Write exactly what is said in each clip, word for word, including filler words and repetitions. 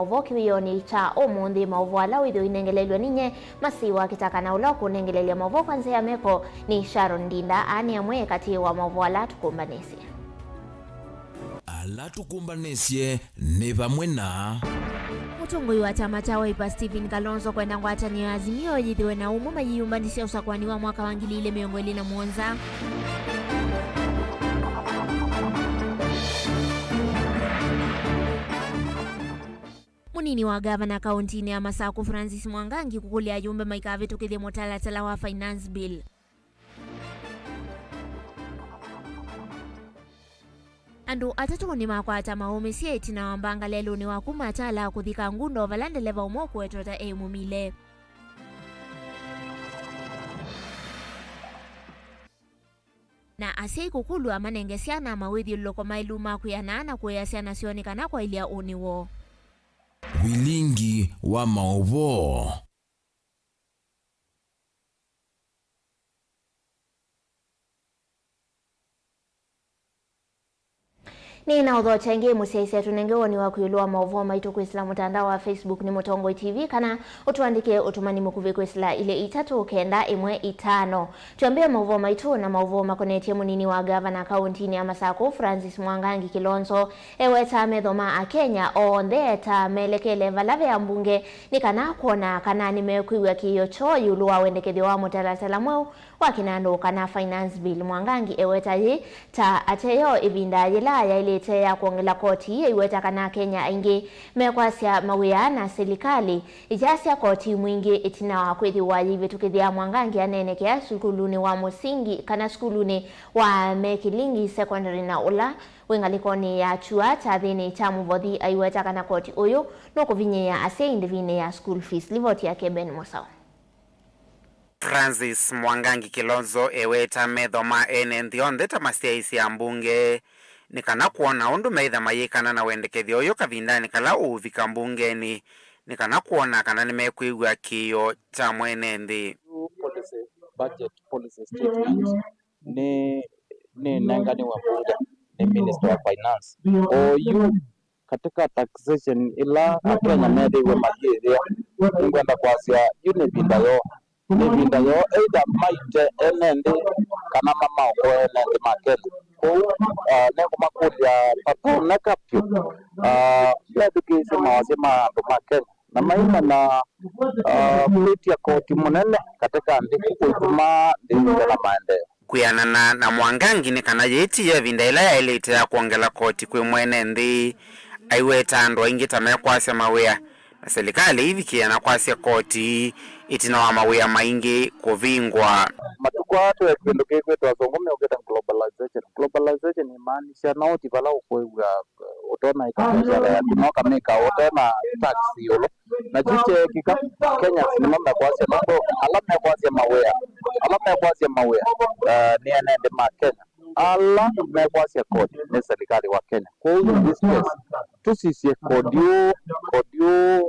Maũvoo kĩwĩonĩ kya ũmũnthĩ, maũvoo ala wĩthĩwa inengelelw'a nĩ nye Masiwa Kĩtaka, na ũla ũkũnengelelya maũvoo kwa nzĩa ya meko nĩ Sharon Ndinda. Aa nĩ amwe katĩ wa maũvoo ala tũkũmbanĩsye. Ala tũkũmbanĩsye nĩ vamwe na. Mũtongoi wa kyama kya Wiper Stephen Kalonzo kwenda ngwatanĩo ya Azimio yĩthĩwe na ũmwe mayĩyũmbanĩsya ũsakũani wa mwaka wa ngili ilĩ mĩongo ĩlĩ na mũonza. Mũnini wa ngavana kaũntinĩ ya Masakũ Francis Mwangangi kũkũlya ayũmbe maikavĩtũkĩthye mũtalatala wa Finance Bill. Andũ atatũ nĩmakwata maũmĩsye ĩtina wa mbanga lelũnĩ wa kuma Tala kũthi Kangundo, vala ndeleva ũmwe ũkũetwa ta e mũmile. Na asyai kũkũlw'a manenge syana mawĩthyũlũlũko maĩlu ma kwĩanaa na kũea syana syoo nĩ kana kwaĩlya ũnĩ woo. Vilingi wa maũvoo. Nĩ na ũthokya ĩngĩ, mũsyaĩĩsya tũnenge woni waku ĩũlũ wa maũvoo maitũ kwĩsĩla mũtandao wa Facebook nĩ Mũtongoi T V, kana ũtũandĩke ũtũmani mũkuvĩ kwĩsĩla ilĩ itatũ kenda ĩmwe itano. Twambĩe maũvoo maitũ na maũvoo makonetye mũnini wa ngavana kaũntinĩ ya Masakũ, Francis Mwangangi Kilonzo. Eweta metho ma Akenya onthe ta melekele vala ve ambunge nĩ kana kwona kana nĩmekwĩw'a kĩĩo kyoo ĩũlũ wa wendekethyo wa mũtalatala mweũ wa kĩnandũ kana Finance Bill. Mwangangi eweta yĩ ta ateyo ĩvinda yĩla yaĩlĩte ya kwongela koti ĩĩ. Aiweta kana Akenya aingĩ mekwasya mawĩa na silikalĩ ĩyasya koti mwingĩ ĩtina wa kwĩthĩwa yĩivĩtũkĩthya. Mwangangi aneenekea sukulunĩ wa mũsingi kana sukulunĩ wa Mekilingi Secondary na ũla wĩ ngalĩkonĩ ya kyũa kya thĩnĩ kya Mũvothi. Aiweta kana koti ũyũ nũkũvinyĩĩa asyai ndĩvinĩ ya school fees. Livoti yake Ben Mũsaũ. Francis Mwangangi Kilonzo eweta metho ma ene nthĩ onthe ta masyaĩĩsya ambunge nĩ kana kwona ũndũ meĩtha mayĩkana na wendekethyo ũyũ kavindanĩ kala ũũvika mbungenĩ, nĩ kana kwona kana nĩmekwĩw'a kĩĩo kya mwene nthĩ. New policy, budget policy statement nĩ nĩnenganiwe mbunge nĩ Minister wa Finance. Oyu katika taxation ĩla Akenya methĩiwe mayĩthĩa, nĩngwenda kwasya yu nĩ ĩvinda yoo, nĩ ĩvinda yoo either maite ene nthĩ kana mamaokoe ene nthĩ ma Kenya. Kwoou, ah, nĩngũmakũlya vatoneka vyũ, ah, methukĩĩsye mawasya ma andũ ma Kenya na maimanya, ah, kwĩtya koti mũnene katika nthĩ kũituma nthĩ ĩngĩ na maendeeo. Kwĩanana na Mwangangi nĩ kana yĩĩ tiyo ĩvinda ĩla yaĩlĩte ya kwongela koti kwĩ mwene nthĩ. Aiweta andũ aingĩ ta mekwasya mawĩa, na silikalĩ ĩivikĩĩa na kwasya koti ĩtina wa mawĩa maingĩ kũvingwa. Matukũ aa twĩ kĩndũ kĩkwĩtwa, asũngũ meũkĩta globalization. Globalization ĩmaanisya no ti vala ũkwĩw'a, eh, ũtonaĩka biashara yaku, no kamĩka ũtena tax ĩũlũ. Na kyu kyeekĩka, Kenyans nĩmo mekwasya nũndũ ala mekwasya mawĩa, ala mekwasya mawĩa, eh, nĩ ene nthĩ ma Kenya. Ala mekwasya kodi nĩ silikalĩ wa Kenya. Kwoou in this case, tũsisye kodi ũũ, kodi ũũ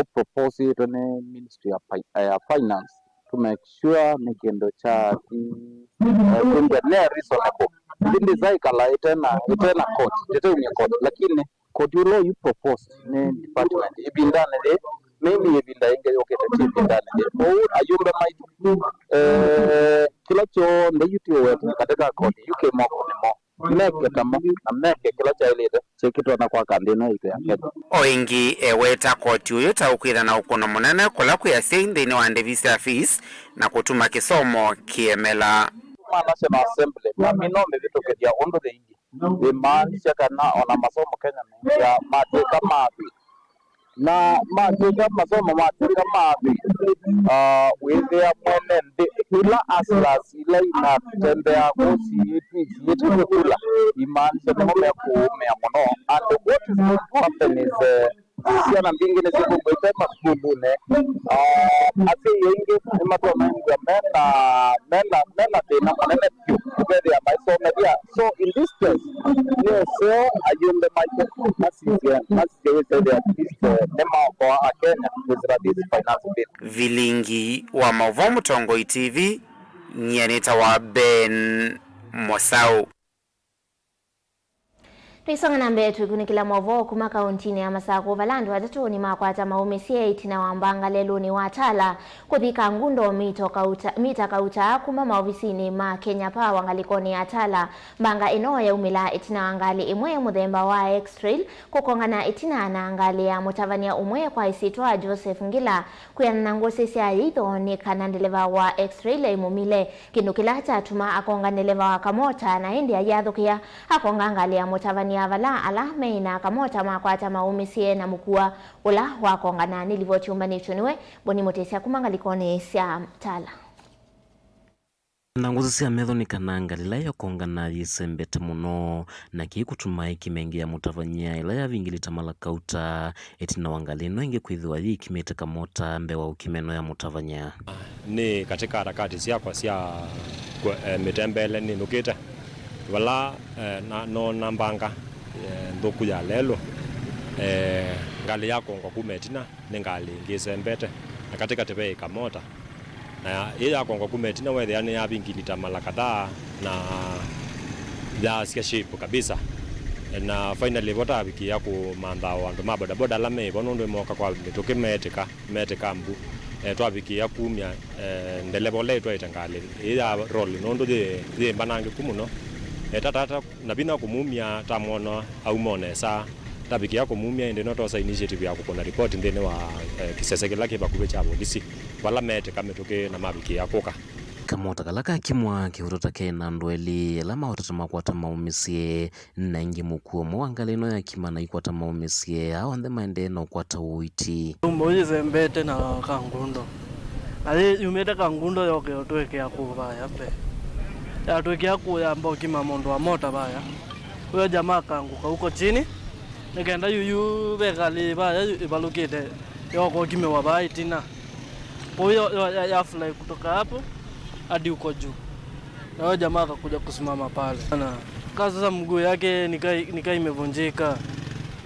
ũproposĩtwe nĩ Ministry ya Fi-, ya Finance to make sure nĩ kĩndũ kya ki-, eh, kĩndũ nĩ reasonable. Ĩndĩ ĩsa ĩkala ĩtena, ĩtena koti, ĩteumya koti, lakini koti ũla ũyu proposed nĩ department ĩvindanĩ yĩĩ, maybe ĩvinda ĩngĩ yũkĩte ti ĩvindanĩ yĩĩ. Kwoou ayũmbe maitũ, eh, kĩla kyonthe yu ti ũwetwe katika koti, yu kĩ mokonĩ moo. Meke tamo na meke kĩla kyaĩlĩte kĩtonya kwaka nthĩ ĩno yaitũ ya Kenya. O ĩngĩ, eweta koti ũyũ ta ũkwĩtha na ũkũno mũnene kũla kwĩ asyai nthĩnĩ wa ndĩvi sya fees na kũtuma kĩsomo kĩemela. Ma National Assembly mamina ũmĩvĩtũkĩthya ũndũ yĩilyĩ. Ĩmaanisya kana ona masomo Kenya meĩthĩa matw'ĩka ma thĩ. Na matw'ĩka, masomo matw'ĩka ma thĩ, ah, wĩthĩa mwene nthĩ ila hustlers ila inatembeaa kũu siĩtw'ĩtw'ĩte kũkula, imaanisya nĩmo mekũũmĩa mũno. And what is going to happen is, eh, syana mbingĩ nĩsyĩkũngwa ite masukulunĩ. Ah, asyai aingĩ nĩmatonya kwĩthĩwa mena, mena, mena thĩna mũnene vyũ ũkethĩa maisomethya. So in this case, nĩ ũseo ayũmbe maitũ masisye, masisye wĩsethĩa at least, eh, nĩmaokoa Akenya kwĩsĩla this finance bill. Vilingi wa maũvoo Mũtongoi T V, nyie nĩtawa Ben Mũsaũ. Tũisonga na mbee, twĩkunĩkĩla maũvoo kuma kauntinĩ ya Masakũ, vala andũ atatũ nĩmakwata maũmĩsye ĩtina wa mbanga lelũnĩ wa Tala kũthi Kangundo mita kauta, mita kauta kuma maovisinĩ ma Kenya Power ngalĩkonĩ ya Tala. Mbanga ĩno yaumĩla ĩtina wa ngalĩ ĩmwe mũthemba wa X-Trail kũkongana ĩtina na ngalĩ ya mũtavany'a ũmwe kwa ĩsyĩtwa Joseph Ngila. Kwĩanana na ngũsĩ sya yĩitho nĩ kana ndeleva wa X-Trail aimũmile, kĩndũ kĩla kyatuma akonga ndeleva wa kamota, na ĩndĩ ayĩathũkĩa, akonga ngalĩ ya mũtavany'a vala ala meĩ na kamota makwata maũmĩsye na mũkua ũla wakongana. Nĩ livoti yũmbanĩtw'e nĩwe Boni Mũtĩsya kuma ngalĩkonĩ sya Tala. Na ngũsĩ sya metho nĩ kana ngalĩ ĩla yakongana yĩsembete mũno, na kĩĩ kũtuma ĩkĩmengea mũtavany'a ĩla yavingĩlĩte mala kauta, ĩtina wa ngalĩ ĩno ĩngĩ kwĩthĩwa yĩkimĩte kamota mbee wa ũkima ĩno ya mũtavany'a. Nĩ katika harakati syakwa sya kwe-, eh, mĩtembeele nĩnũkĩte vala, eh, na, noona mbanga, eh, nthũku ya lelũ, eh, ngalĩ yakongwa kuma ĩtina nĩ ngalĩ ĩngĩ ĩsembete, na katĩkatĩ ve kamota. Na ĩĩ yakongwa kuma ĩtina weethĩa nĩyavingilita mala kadhaa na yaasya shape kabisa. Na finally vo tavikĩĩa kũmantha o andũ ma bodaboda ala me vo, nũndũ nĩmooka kwa mĩtũkĩ meetĩka, meetĩka mbu. Eh, twavikĩĩa kumya, eh, ndeleva ũla ĩtwaĩte ngalĩ ĩĩ ya lolĩ, nũndũ yĩ, yĩ mbanangĩku mũno. Eh, tatata na vinya kũmumya, tamwona auma o nesa. Tavikĩĩa kũmumya, ĩndĩ no twosa initiative ya kũkũna ripoti nthĩnĩ wa, eh, kĩsese kĩla kĩ vakuvĩ kya volisi, vala meetĩka mĩtũkĩ na mavikĩĩa kũka. Kamota kala kakimwa kĩvuto ta ke na andũ elĩ ala maũtata makwata maũmĩsye, na ĩngĩ mũkuo ũmwe wa ngalĩ ĩno yakima na ikwata maũmĩsye, aa onthe maendee na ũkwata ũiiti. Nyũmba ũyũ ĩsembete na Kangundo. Na yĩ yumĩte Kangundo yoke ũtwĩkĩa kũũ vaya mbee. Yatwĩkĩa kũũ yamba ũkima mũndũ wa mota vaya. Ũyo jamaa akangũka huko chini. Nĩ kenda yuyu ve ngalĩ vaya ĩvalũkĩte yoka ũkimĩwa vaa ĩtina. Kwa hiyo ya, ya, ya fly kutoka hapo hadi huko juu. Na huyo jamaa akakuja kusimama pale. Na kaa sasa mguu yake nikaa, nikaa imevunjika.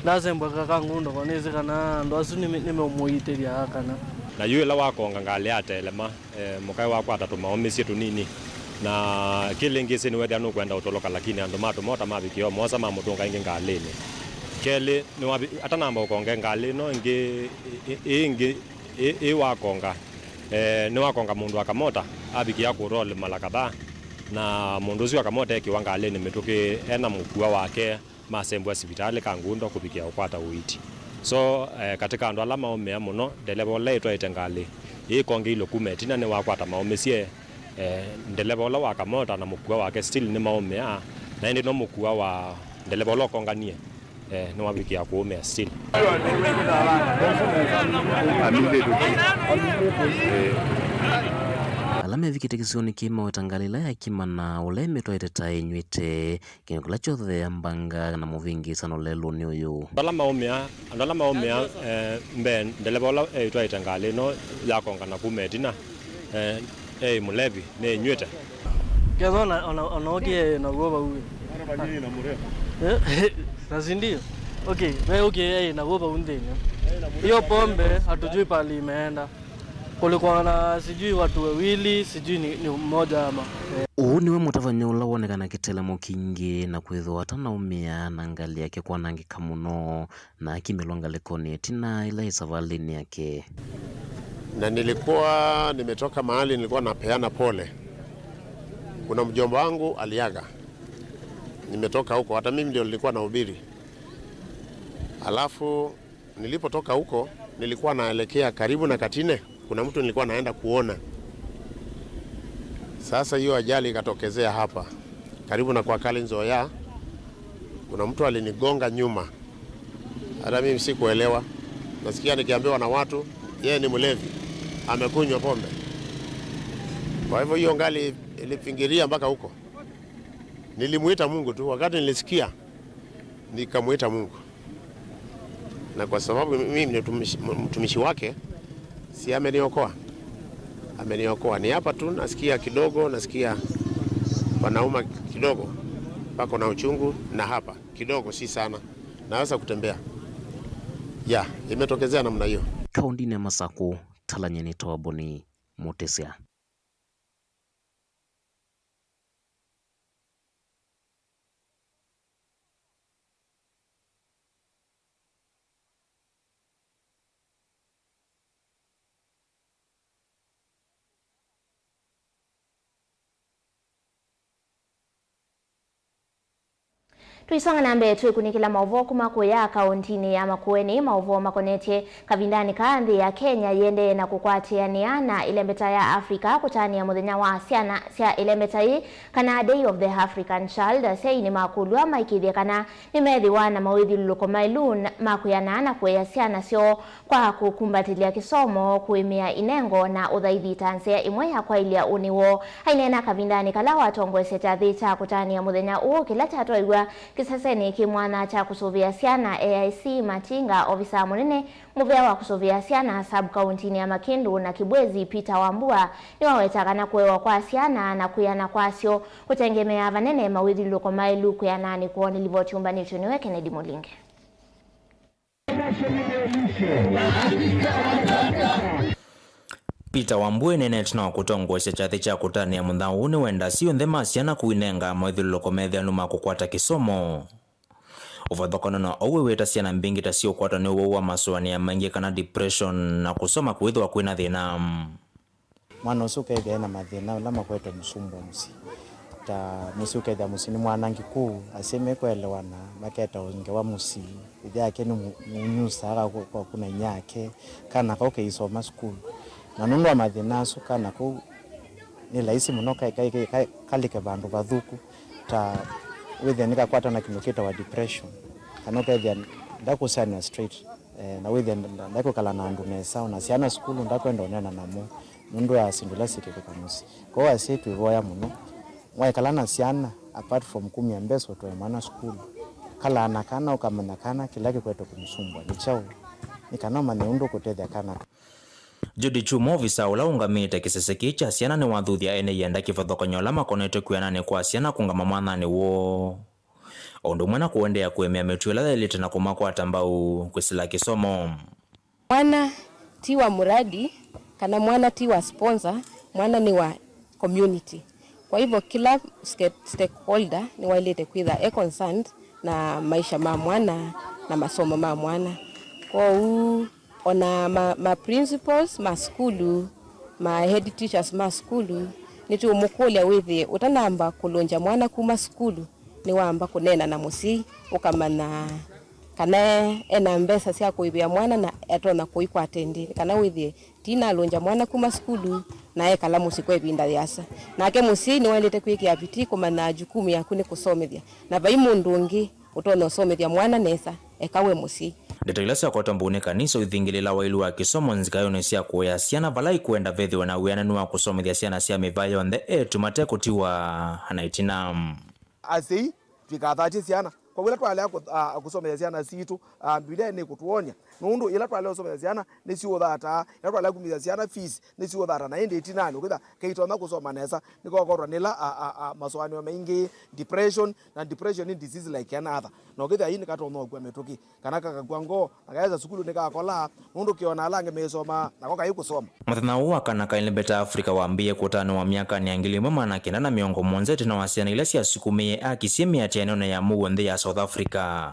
Ndasembwa ka Kangundo, kwa nĩsĩ kana andũ asu nĩme-, nĩmeũmũitĩthya kana. Na yu ĩla wakonga ngalĩ yatelema, eh, mũkaĩ wakwata tũmaũmĩsye tũnini. Na kĩlĩngĩsĩ nĩwethĩa nũkwenda ũtoloka, lakini andũ ma tũmota mavikĩĩa o moosa mamũtũnga ĩngĩ ngalĩnĩ. Kelĩ, nĩwavi-, atanamba ũkonge ngalĩ ĩno ĩngĩ, ĩ-, ĩ-, ĩngĩ, ĩ-, ĩ wakonga, eh, nĩwakonga mũndũ wa kamota, avikĩa kũroli mala kadhaa, na mũndũ ũsu wa kamota ekĩwa ngalĩnĩ mĩtũkĩ ena mũkua wake, masembwa sivitalĩ Kangundo kũvikĩa ũkwata ũiiti. So, eh, katika andũ ala maũmĩa mũno, ndeleva ũla ĩtwaĩte ngalĩ ĩkongeilwe kuma ĩtina nĩwakwata maũmĩsye. Eh, ndeleva ũla wa kamota na mũkua wake still nĩmaũmĩa, na ĩndĩ no mũkua wa ndeleva ũla ũkonganie, eh, nĩwavikĩa kũũmĩa still. Ala mevikĩte kĩsionĩ kĩĩ maweta ngalĩ ĩla yakima na ũla ĩmĩtwaĩte ta ĩnyw'ĩte, kĩndũ kĩla kyothea mbanga na mũvĩngĩĩsano lelũnĩ ũyũ. Andũ ala maũmĩa, andũ ala maũmĩa, eh, mbee, ndeleva ũla eĩtwaĩte ngalĩ ĩno yakongana kuma ĩtina, eh, eĩ mũlevi, nĩĩnyw'ĩte. Ketha ona, ona, ona ũkĩ eĩ naw'o vau. Eh, na si ndio? Okay, ve ũkĩ eĩ naw'o vau nthĩnĩ. Hiyo pombe hatujui pali imeenda. Kulikuwa na sijui watu wawili, sijui ni, ni mmoja ama. Ũũ nĩwe mũtavany'a ũla wonekana kĩtelemo kingĩ na kwĩthĩwa atanaũmĩa na ngalĩ yake kwanangĩka mũno, na akimĩlwa ngalĩkonĩ ĩtina ĩla ĩ savalĩnĩ yake. Na nilikuwa nimetoka mahali nilikuwa napeana pole. Kuna mjomba wangu aliaga. Nimetoka huko, hata mimi ndio nilikuwa nahubiri. Alafu nilipotoka huko, nilikuwa naelekea karibu na Katine. Kuna mtu nilikuwa naenda kuona. Sasa hiyo ajali ikatokezea hapa, karibu na kwa Collins Oya. Kuna mtu alinigonga nyuma. Hata mimi sikuelewa. Nasikia nikiambiwa na watu, yeye ni mlevi. Amekunywa pombe. Kwa hivyo hiyo ngali ilipingiria mpaka huko. Nilimuita Mungu tu. Wakati nilisikia, nikamuita Mungu. Na kwa sababu mimi ni mtumishi, mtumishi wake, si ameniokoa? Ameniokoa. Ni hapa tu nasikia kidogo, nasikia panauma kidogo, pako na uchungu, na hapa kidogo, si sana. Naweza kutembea. Ya, imetokezea namna hiyo. Kaũntinĩ ya Masakũ, Tala nyie nĩtawa Boni Mũtĩsya. Tũisonga na mbee twĩkunĩkĩla maũvoo kuma kũya kaũntinĩ ya Makueni, maũvoo makonetye kavindanĩ kaa nthĩ ya Kenya yĩendee na kũkwatĩanĩa na ĩlembeta ya Africa kũtanĩa mũthenya wa syana sya ĩlembeta yĩĩ, kana Day of the African Child. Asyai nĩmakũlw'a maĩkĩĩthye kana nĩmethĩwa na mawĩthyũlũlũko maĩlu ma kwĩanaa na kũea syana syoo kwa kũkumbatĩlya kĩsomo, kũĩmĩa inengo na ũthaithi ta nzĩa ĩmwe ya kwaĩlya ũnĩ woo. Aineena kavindanĩ kala watongoesya kyathĩ kya kũtanĩa mũthenya ũũ kĩla kyatwaiw'a kĩsesenĩ kĩ mwanya kya kũsũvĩa syana, A I C Matinga, ovisaa mũnene mũvea wa kũsũvĩa syana sub-kauntinĩ ya Makĩndũ na Kibwezi, Peter Wambua, nĩwaweta kana kũewa kwa syana na kwĩana kwasyo kũtengemeaa vanene mawĩthyũlũlũko maĩlu kwĩananĩ kwoo. Nĩ livoti yũmbanĩtw'e nĩwe Kennedy Mũlinge. Peter Wambua eneenete na kũtongoesya kyathĩ kya kũtanĩa mũthenya ũũ nĩwenda asyai onthe ma syana kũinenga mawĩthyũlũlũko metheanu ma kũkwata kĩsomo. Ũvathũkany'o na ũu, eweta syana mbingĩ ta siũkwatwa nĩ ũwau wa masũanĩa maingĩ kana depression na kũsoma kwĩthĩwa kwĩna thĩna. Mwana ũsu ũkethĩa ena mathĩna ũla makwete mũsumbwa mũsyĩ. Ta mũsyĩ ũkethĩa mũsyĩ nĩ mwanangĩku, asyai mekũelewana, maketawa ngewa mũsyĩ, ĩthe yake nĩ mũ-, mũnyusaa kwa, kwa kuna inyia yake, kana kau keisoma sukulu. Na nũndũ wa mathĩna asu, kana kau nĩ laisi mũno ka-, ka-, ka-, ka-, kalike vandũ vathũku, ta wĩthĩe nĩkakwata na kĩndũ kĩtawa depression, kana ũkethĩa ndakũsyanĩa straight. Eh, na wĩthĩe nda-, nda-, ndakwĩkala na andũ nesa, ona syana sukulu ndakwenda ũneena namo nũndũ wa syĩndũ ila syĩkĩkĩka mũsyĩ. Kwoou asyai twĩvoya mũno, waĩkala na syana, apart from kumya mbesa ũtwae mwana sukulu, kalaa na kana ũkamanya kana kĩla kĩkwete kũmũsumbwa nĩ kyaũ, nĩ kana ũmanye ũndũ ũkũtethya kana. Judy Chuma, ovisaa ũla ũũngamĩte kĩsese kĩĩ kya syana, nĩwathuthya ene ianda kĩvathũkany'o ala makonetwe kwĩananĩ kwa syana kũngama mwanyanĩ woo. O ũndũ ũmwe na kũendeea kũĩmĩa mĩtuo ĩla yaĩlĩte na kũmakwata mbau kwĩsĩla kĩsomo. Mwana ti wa muradi, kana mwana ti wa sponsor, mwana nĩ wa community. Kwa hivyo, kila ske-, stakeholder nĩwaĩlĩte kwĩtha e concerned na maisha ma mwana na masomo ma mwana. Kwoou, ona ma, ma principals ma sukulu, ma head teachers ma sukulu, nĩtũũmũkũlya wĩthĩe ũtanamba kũlũngya mwana kuma sukulu, nĩwamba kũneena na mũsyai, ũkamanya kana ena mbesa sya kũĩvĩa mwana na atonya kũikwata ĩndĩĩ, kana wĩthĩe ti nalũngya mwana kuma sukulu na ekala mũsyĩ kwa ĩvinda yĩasa. Nake mũsyai nĩwaĩlĩte kwĩkĩa vitii kũmanya jukumu yaku nĩ kũsomethya, na vai mũndũ ũngĩ ũtonya ũsomethya mwana nesa eka we mũsyai. Ndeto ila syakwatwa mbau nĩ kanisa ũithingĩlĩla waĩlu wa kĩsomo nzikaĩonĩ sya kũea syana vala ikwenda vethĩwe na wĩananu wa kũsomethya syana sya mĩvĩa yonthe, eĩtu mate kũtiwa na ĩtina. Asyai, tũikathatye syana. Kwa ĩla twalea kũ-, a, kũsomethya syana sitũ, a, Mbivilia nĩkũtwony'a. Nũndũ ĩla twalea kũsomethya syana, nĩsiũthataa. Ĩla twalea kumĩthya syana fees, nĩsiũthataa. Na ĩndĩ ĩtinanĩ, ũkĩtha keitonya kũsoma nesa, nĩkokorwa nĩla, a, a, a, masũanĩo maingĩ, depression, na depression nĩ disease like another. Na ũkĩtha ii nĩkatonya ũkua mĩtũkĩ. Kana kakakw'a ngoo, na kaesa sukulu nĩkakola, nũndũ kĩona ala angĩ meĩsomaa, nako kaĩ kũsoma. Mũthenya ũũ wa kana ka ĩlembeta Africa wambĩĩe kũtanĩwa myakanĩ ya ngili ĩmwe maana kenda na mĩongo mũonza ĩtina wa syana ila syasukumĩie akisye mĩatĩanĩonĩ ya mũuo nthĩ ya South Africa.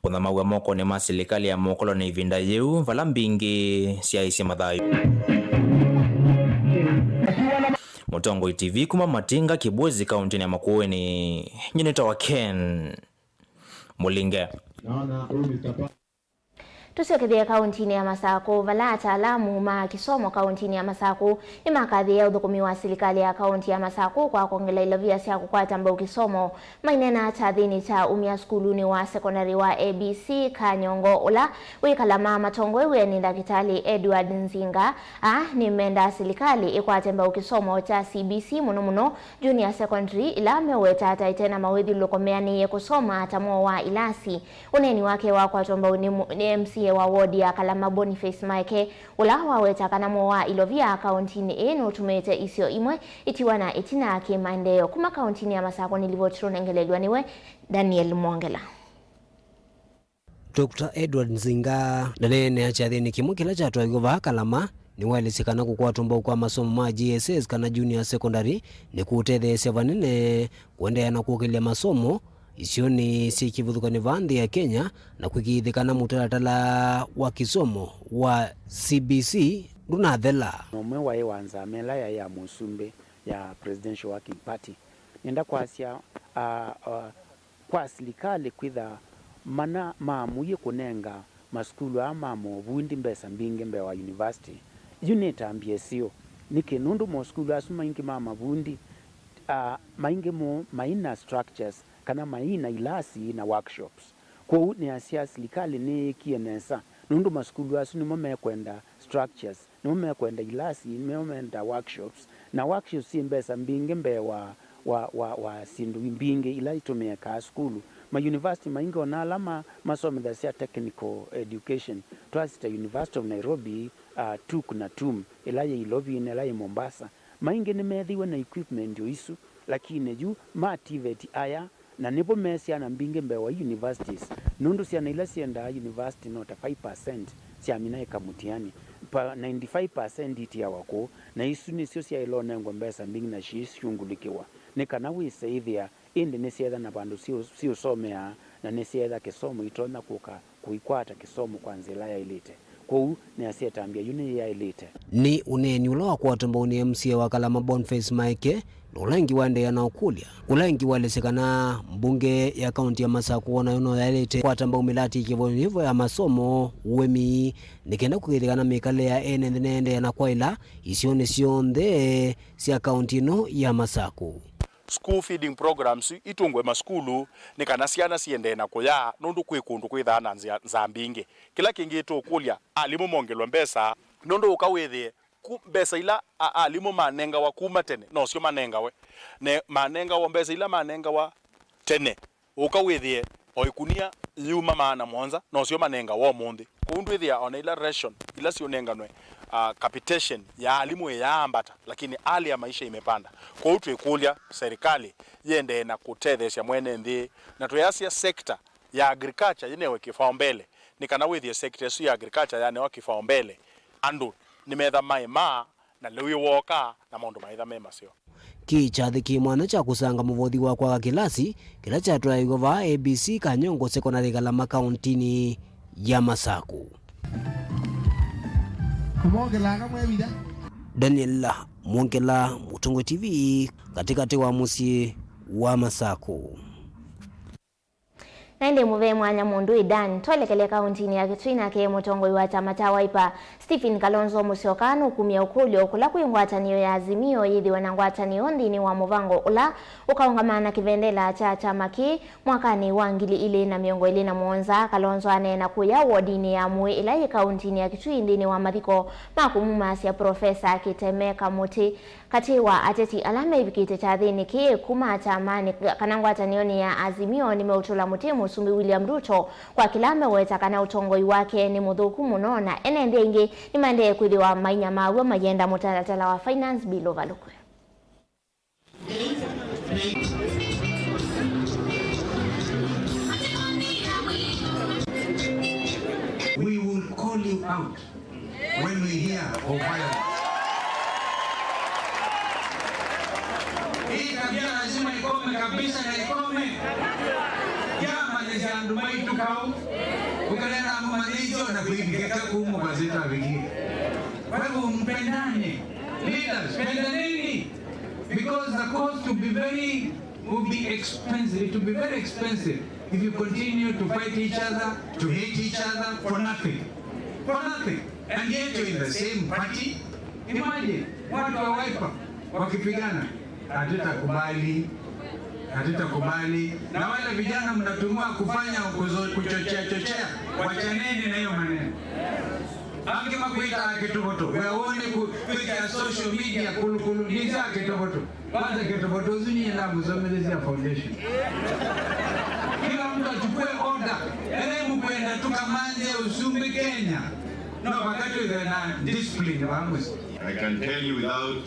Kũthamaw'a mokonĩ ma silikalĩ ya mũkolonĩ ĩvinda yĩu, vala mbingĩ syaisye mathayũ. Mũtongoi T V kuma Matinga, Kibwezi, kaũntĩnĩ ya Makueni, nyie nĩtawa Ken Mũlinge. Tũsyokethye kaũntĩnĩ ya Masakũ, vala ataalamu ma kĩsomo kaũntĩnĩ ya Masakũ nĩmakathĩĩa ũthũkũmi wa silikalĩ ya kaũntĩ ya Masakũ kwa kwongela ilovia sya kũkwata mbau kĩsomo. Maineena kyathĩnĩ kya umya sukulunĩ wa sekondalĩ wa A B C Kanyongo, ũla wĩ Kalama, matongoew'e nĩ Ndakĩtalĩ Edward Nzinga, aa nĩmendaa silikalĩ ĩkwate mbau kĩsomo kya C B C, mũno mũno junior secondary, ila meũweta ta ĩte na mawĩthyũlũlũko meanĩie kũsoma ta mwoo wa ilasi. Ũneeni wake wakwatwa mbau nĩ mũ-, nĩ M C A wa ward ya Kalama, Boniface Maeke, ũla waweta kana mwoo wa ilovia kaũntĩnĩ ĩĩ nũtumĩte isio imwe itiwa na ĩtina kĩmaendeeo. Kuma kaũntĩnĩ ya Masakũ nĩ livoti tũnengelelw'a nĩwe Daniel Mwongela. Doctor Edward Nzinga ndaneenea kyathĩnĩ kĩmwe kĩla kyatwaiwe vaa Kalama, nĩwaelesye kana kũkwatwa mbau kwa masomo ma J S S kana junior secondary nĩkũũtetheesya vanene kũendeea na kũkĩlya masomo isionĩ syĩ kĩvathũkany'o vaa nthĩ ya Kenya na kũĩkĩĩthya kana mũtalatala wa kĩsomo wa C B C ndũnathela. Na ũmwe waĩ wa nzama ĩla yaĩ ya mũsumbĩ ya Presidential Working Party. Nĩenda kwasya, ah, ah, kwa silikalĩ kwĩtha mana maamũie kũnenga masukulu aa ma movundi mbesa mbingĩ mbee wa university. Yu nĩ ĩtambya ĩseo. Nĩkĩ? Nũndũ mosukulu asu maingĩ ma mavundi, a, maingĩ moo mai na structures kana mai na ilasi na workshops. Kwoou nĩasya silikalĩ nĩyĩkie nesa, nũndũ masukulu asu nĩmo mekwenda structures, nĩmo mekwenda ilasi, nĩmo mekwenda workshops, na workshops syĩ mbesa mbingĩ mbee wa, wa, wa, wa syĩndũ mbingĩ ila itũmĩĩkaa sukulu. Ma university maingĩ ona ala ma, masomethasya technical education, twasita University of Nairobi, uh, tuk na tum, ĩla yĩ Ilovi na ĩla yĩ Mombasa, maingĩ nĩmeethĩiwe na equipment o isu, lakini yu ma TVET aya, na nĩvo me syana mbingĩ mbee wa universities, nũndũ syana ila syendaa university no ta five percent syamina ĩka mũtiani. Pa ninety-five percent itiawa kũu, na isu nĩsyo syaĩle ũnengwa mbesa mbingĩ na shiisyungulĩkĩwa, nĩ kana wĩse ĩthĩa, ĩndĩ nĩsyeetha na vandũ syĩ, syĩũsomea, na nĩsyeetha kĩsomo itonya kũka kũikwata kĩsomo kwa nzĩa ĩla yaĩlĩte. Kwoou nĩasya ĩtambya yu nĩyaĩlĩte. Nĩ ũneeni ũla wakwatwa mbau nĩ MCA wa Kalama Boniface Maeke, na ũla ĩngĩ waendeea na ũkũlya, ũla ĩngĩ waelesya kana mbunge ya kaunti ya Masakũ o nayo no yaĩlĩte kwata mbau mĩlatĩ kĩvũnĩvo ya masomo, ũĩmi, nĩ kenda kũkĩthya kana mĩkalĩle ya ene nthĩ nĩyaendeea na kwaĩla isionĩ syonthe sya kaunti ĩno ya Masakũ. School feeding programs itũngwe masukulu nĩ kana syana siendee na kũya, nũndũ kwĩ kũndũ kwĩthaa na nzĩa, nzaa mbingĩ. Kĩla kĩngĩ tũkũlya alimũ mongelwe mbesa, nũndũ ũka wĩthĩe ku, mbesa ila a, alimũ manengawa kuma tene nosyo manengawe, ne manengawa mbesa ila manengawa tene. Ũka wĩthĩe o ĩkunia yuma maana mũonza, nosyo manengawa ũmũnthĩ. Kwoou ndwĩthĩa ona ila ration ila siũnenganwe, ah, capitation ya alimũ ĩyaambata, lakini hali ya maisha imepanda. Kwoou twĩkũlya serikali yĩendee na kũtetheesya mwene nthĩ, na twĩasya sector ya agriculture yĩnewe kĩpaombele, nĩ kana wĩthĩe sector ĩsu ya agriculture yanewa kĩpaombele, andũ nĩmetha maĩmaa na lĩu wooka na maũndũ maitha me maseo. Kĩ kyathĩ kĩ mwanya kya kũsanga mũvothi wa kwaka kĩlasi kĩla kyatwaĩiwe vaa A B C Kanyongo Secondary Kalama kauntinĩ ya Masakũ. Kũmongela aka mwevitha. Daniel Mwongela, Mũtongoi T V, katĩkatĩ wa mũsyĩ wa Masakũ. Na ĩndĩ mũvee mwanya mũndũ ĩ Dan, twelekele kauntinĩ ya Kitui, nake mũtongoi wa kyama kya Wiper, Stephen Kalonzo Musyoka, nũkumya ũkũlyo kũla kwĩ ngwatanĩo ya Azimio yĩthĩwe na ngwatanĩo nthĩnĩ wa mũvango ũla ũkaũngama na kĩvendela kya kyama kĩĩ mwakanĩ wa ngili ilĩ na mĩongo ĩlĩ na mũonza. Kalonzo aneena kũya wodinĩ ya Mũĩ ĩla yĩ kauntinĩ ya Kitui nthĩnĩ wa mathiko ma kũmumasya Profesa Kiteme Kamũtĩ. Katĩ wa ateti ala mevikĩte kyathĩnĩ kĩĩ kuma kyamanĩ kana ngwatanĩonĩ ya Azimio nĩmeũtũla mũtĩ Mũsumbĩ William Ruto kwa kĩla meweta kana ũtongoi wake nĩ mũthũku mũno, na ene nthĩ aingĩ nĩmaendee kwĩthĩwa mainyamaw'a mayenda mũtalatala wa Finance Bill ũvalũkw'e. We will call you out when we hear of violence. Hii tabia lazima ikome kabisa na ikome. Yamalizia andũ maitũ kau. Ũkaleta andũ mathĩnjwo na kuibikika kuma kwa zita viki. Kwa hivyo mpendane. Leaders, pendaneni. Because the cost to be very, will be expensive. It will be very expensive if you continue to fight each other, to hate each other for nothing. For nothing. And yet you're in the same party. Imagine, watu wa Wiper wakipigana, hatutakubali, hatutakubali. Na wale vijana mnatumiwa kufanya kuzo-, kuchochea, chochea, wachaneni na hiyo maneno. Angĩ makwĩtaa kĩtoboto, wĩa woo nĩ kũ-, kwĩkĩa social media kũlũkũlũ, nĩsya kĩtoboto. Kwanza kĩtoboto ũsu niĩ ndamũsomethesia foundation. Kila mtu achukue order. Ene mũkwenda tũkamanthĩe ũsumbĩ Kenya. No, vakati wĩthĩwe na discipline vamwe. I can tell you without,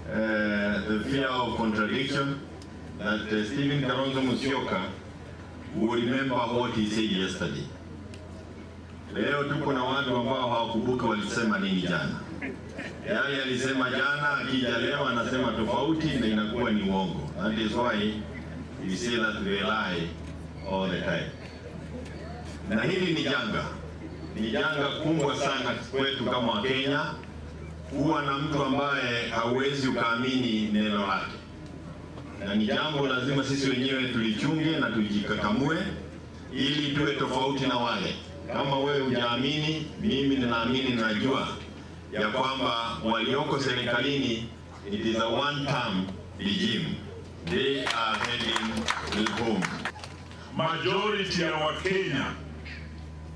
uh, the fear of contradiction that, uh, Stephen Kalonzo Musyoka will remember what he said yesterday. Leo tuko na watu ambao hawakumbuki walisema nini jana. Yale alisema jana, akija leo anasema tofauti na inakuwa ni uongo. That is why we say that they lie all the time. Na hili ni janga, ni janga kubwa sana kwetu kama Wakenya, kuwa na mtu ambaye hauwezi ukaamini neno lake. Na ni jambo lazima sisi wenyewe tulichunge na tujikakamue ili tuwe tofauti na wale. Kama wewe hujaamini, mimi ninaamini, najua ya kwamba walioko serikalini, it is a one-term regime. They are heading home. Majority ya Wakenya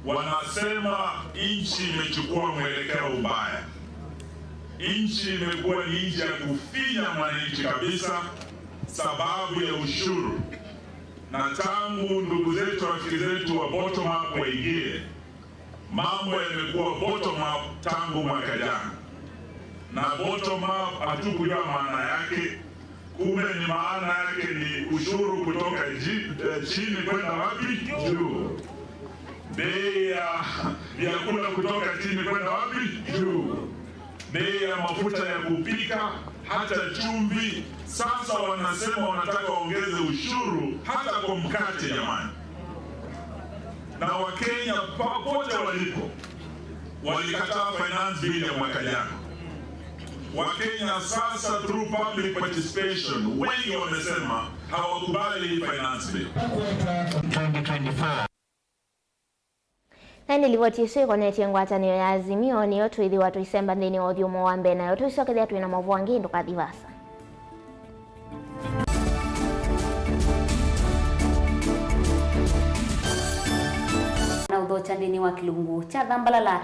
wanasema nchi imechukua mwelekeo mbaya. Nchi imekuwa ni nchi ya kufinya mwananchi kabisa sababu ya ushuru. Na tangu ndugu zetu, rafiki zetu wa bottom up waingie, mambo yamekuwa bottom up tangu mwaka jana. Na bottom up hatukujua maana yake, kumbe ni maana yake ni ushuru kutoka ji-, eh, chini kwenda wapi? Juu. Bei ya vyakula kutoka chini kwenda wapi? Juu. Bei ya mafuta ya kupika, hata chumvi. Sasa wanasema wanataka waongeze ushuru hata kwa mkate, jamani. Na Wakenya popote walipo walikataa finance bill ya mwaka jana. Wakenya sasa, through public participation, wengi wamesema hawakubali hii finance bill. twenty twenty-four. Na ĩndĩ livoti ĩsu ĩkonetye ngwatanĩo ya Azimio nĩyo twĩthĩwa tũisemba nthĩnĩ wa ũthyũmũo wa mbee, nayo tũisokethya twĩ na maũvoo angĩ, ndũkathi vaasa. Na ũthokya nthĩnĩ wa kĩlungu kya Thambalala.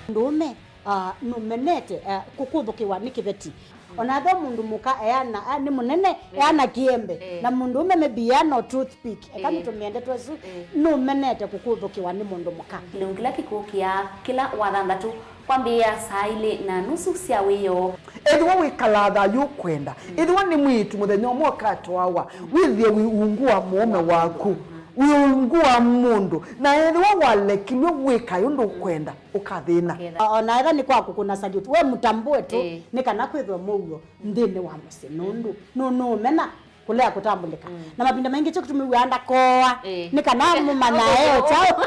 Mũndũũme, ah, nũmenete, ah, kũkũthũkĩwa nĩ kĩveti. Ona ethĩwa mũndũ mũka eana, ah, nĩ mũnene, eana kĩembe. Eh. Na mũndũũme maybe eana o toothpick. Eka nĩtũmĩende twesu, nũmenete kũkũthũkĩwa nĩ mũndũ mũka. Kĩlungu kĩla kĩkũkĩa kĩla wathanthatũ kwambĩĩa saa ilĩ na nusu sya wĩoo. Ethĩwa wĩkalaa thayũ ũkwenda, ethĩwa nĩ mwĩĩtu mũthenya ũmwe ũkatwawa, wĩthĩe wĩ ungu wa mũũme waku, wĩ ungu wa mũndũ, na ethĩwa walekilw'e wĩkae ũndũ ũkwenda, ũkathĩna. Ũkathĩna. O-, ona ethĩwa nĩ kwa kũkũna salute, we mũtambũe tu, nĩ kana kwĩthwe mũuo nthĩnĩ wa mũsyĩ, nũndũ nũ-, nũũmena kũlea kũtambũlĩka. Na mavinda maingĩ kyo kĩtumi wĩaa ndakoa, nĩ kana mũmanyae o kyaũ.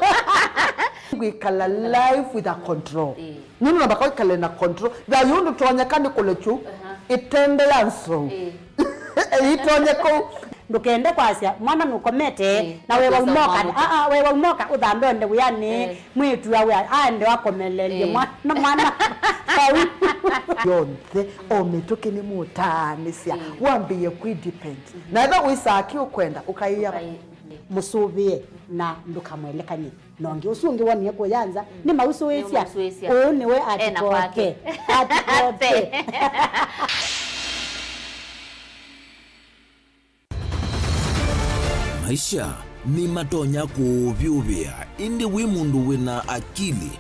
Kwĩkala life with a control. Nũndũ namba kwĩkale na control. Thayũ ũndũ tonyeka nĩ kũlekyu, ĩtende ya nzou. Ĩtonye kũu. Ndũkende kwasya mwana nũkomete, na wewa umoka, aa, wewa umoka ũthambe onde wĩanĩ, mwĩĩtu awe aende akomeleelye mwana, mwana vau. Yonthe, o mĩtũkĩ nĩmũtaanĩsya, wambĩĩe kwĩ depend. Na ethĩwa wĩsaa kĩ ũkwenda, ũkaĩa. Mũsũvĩe na ndũkamwelekany'e na ũngĩ. Ũsu ũngĩ wonie kũya nza, nĩmausũĩsya. Nĩmausũĩsya. Ũũ nĩwe ena kwake. Atikote. Atikote. Maisha nĩmatonya kũũvyũvĩa, ĩndĩ wĩ mũndũ wĩ na akili,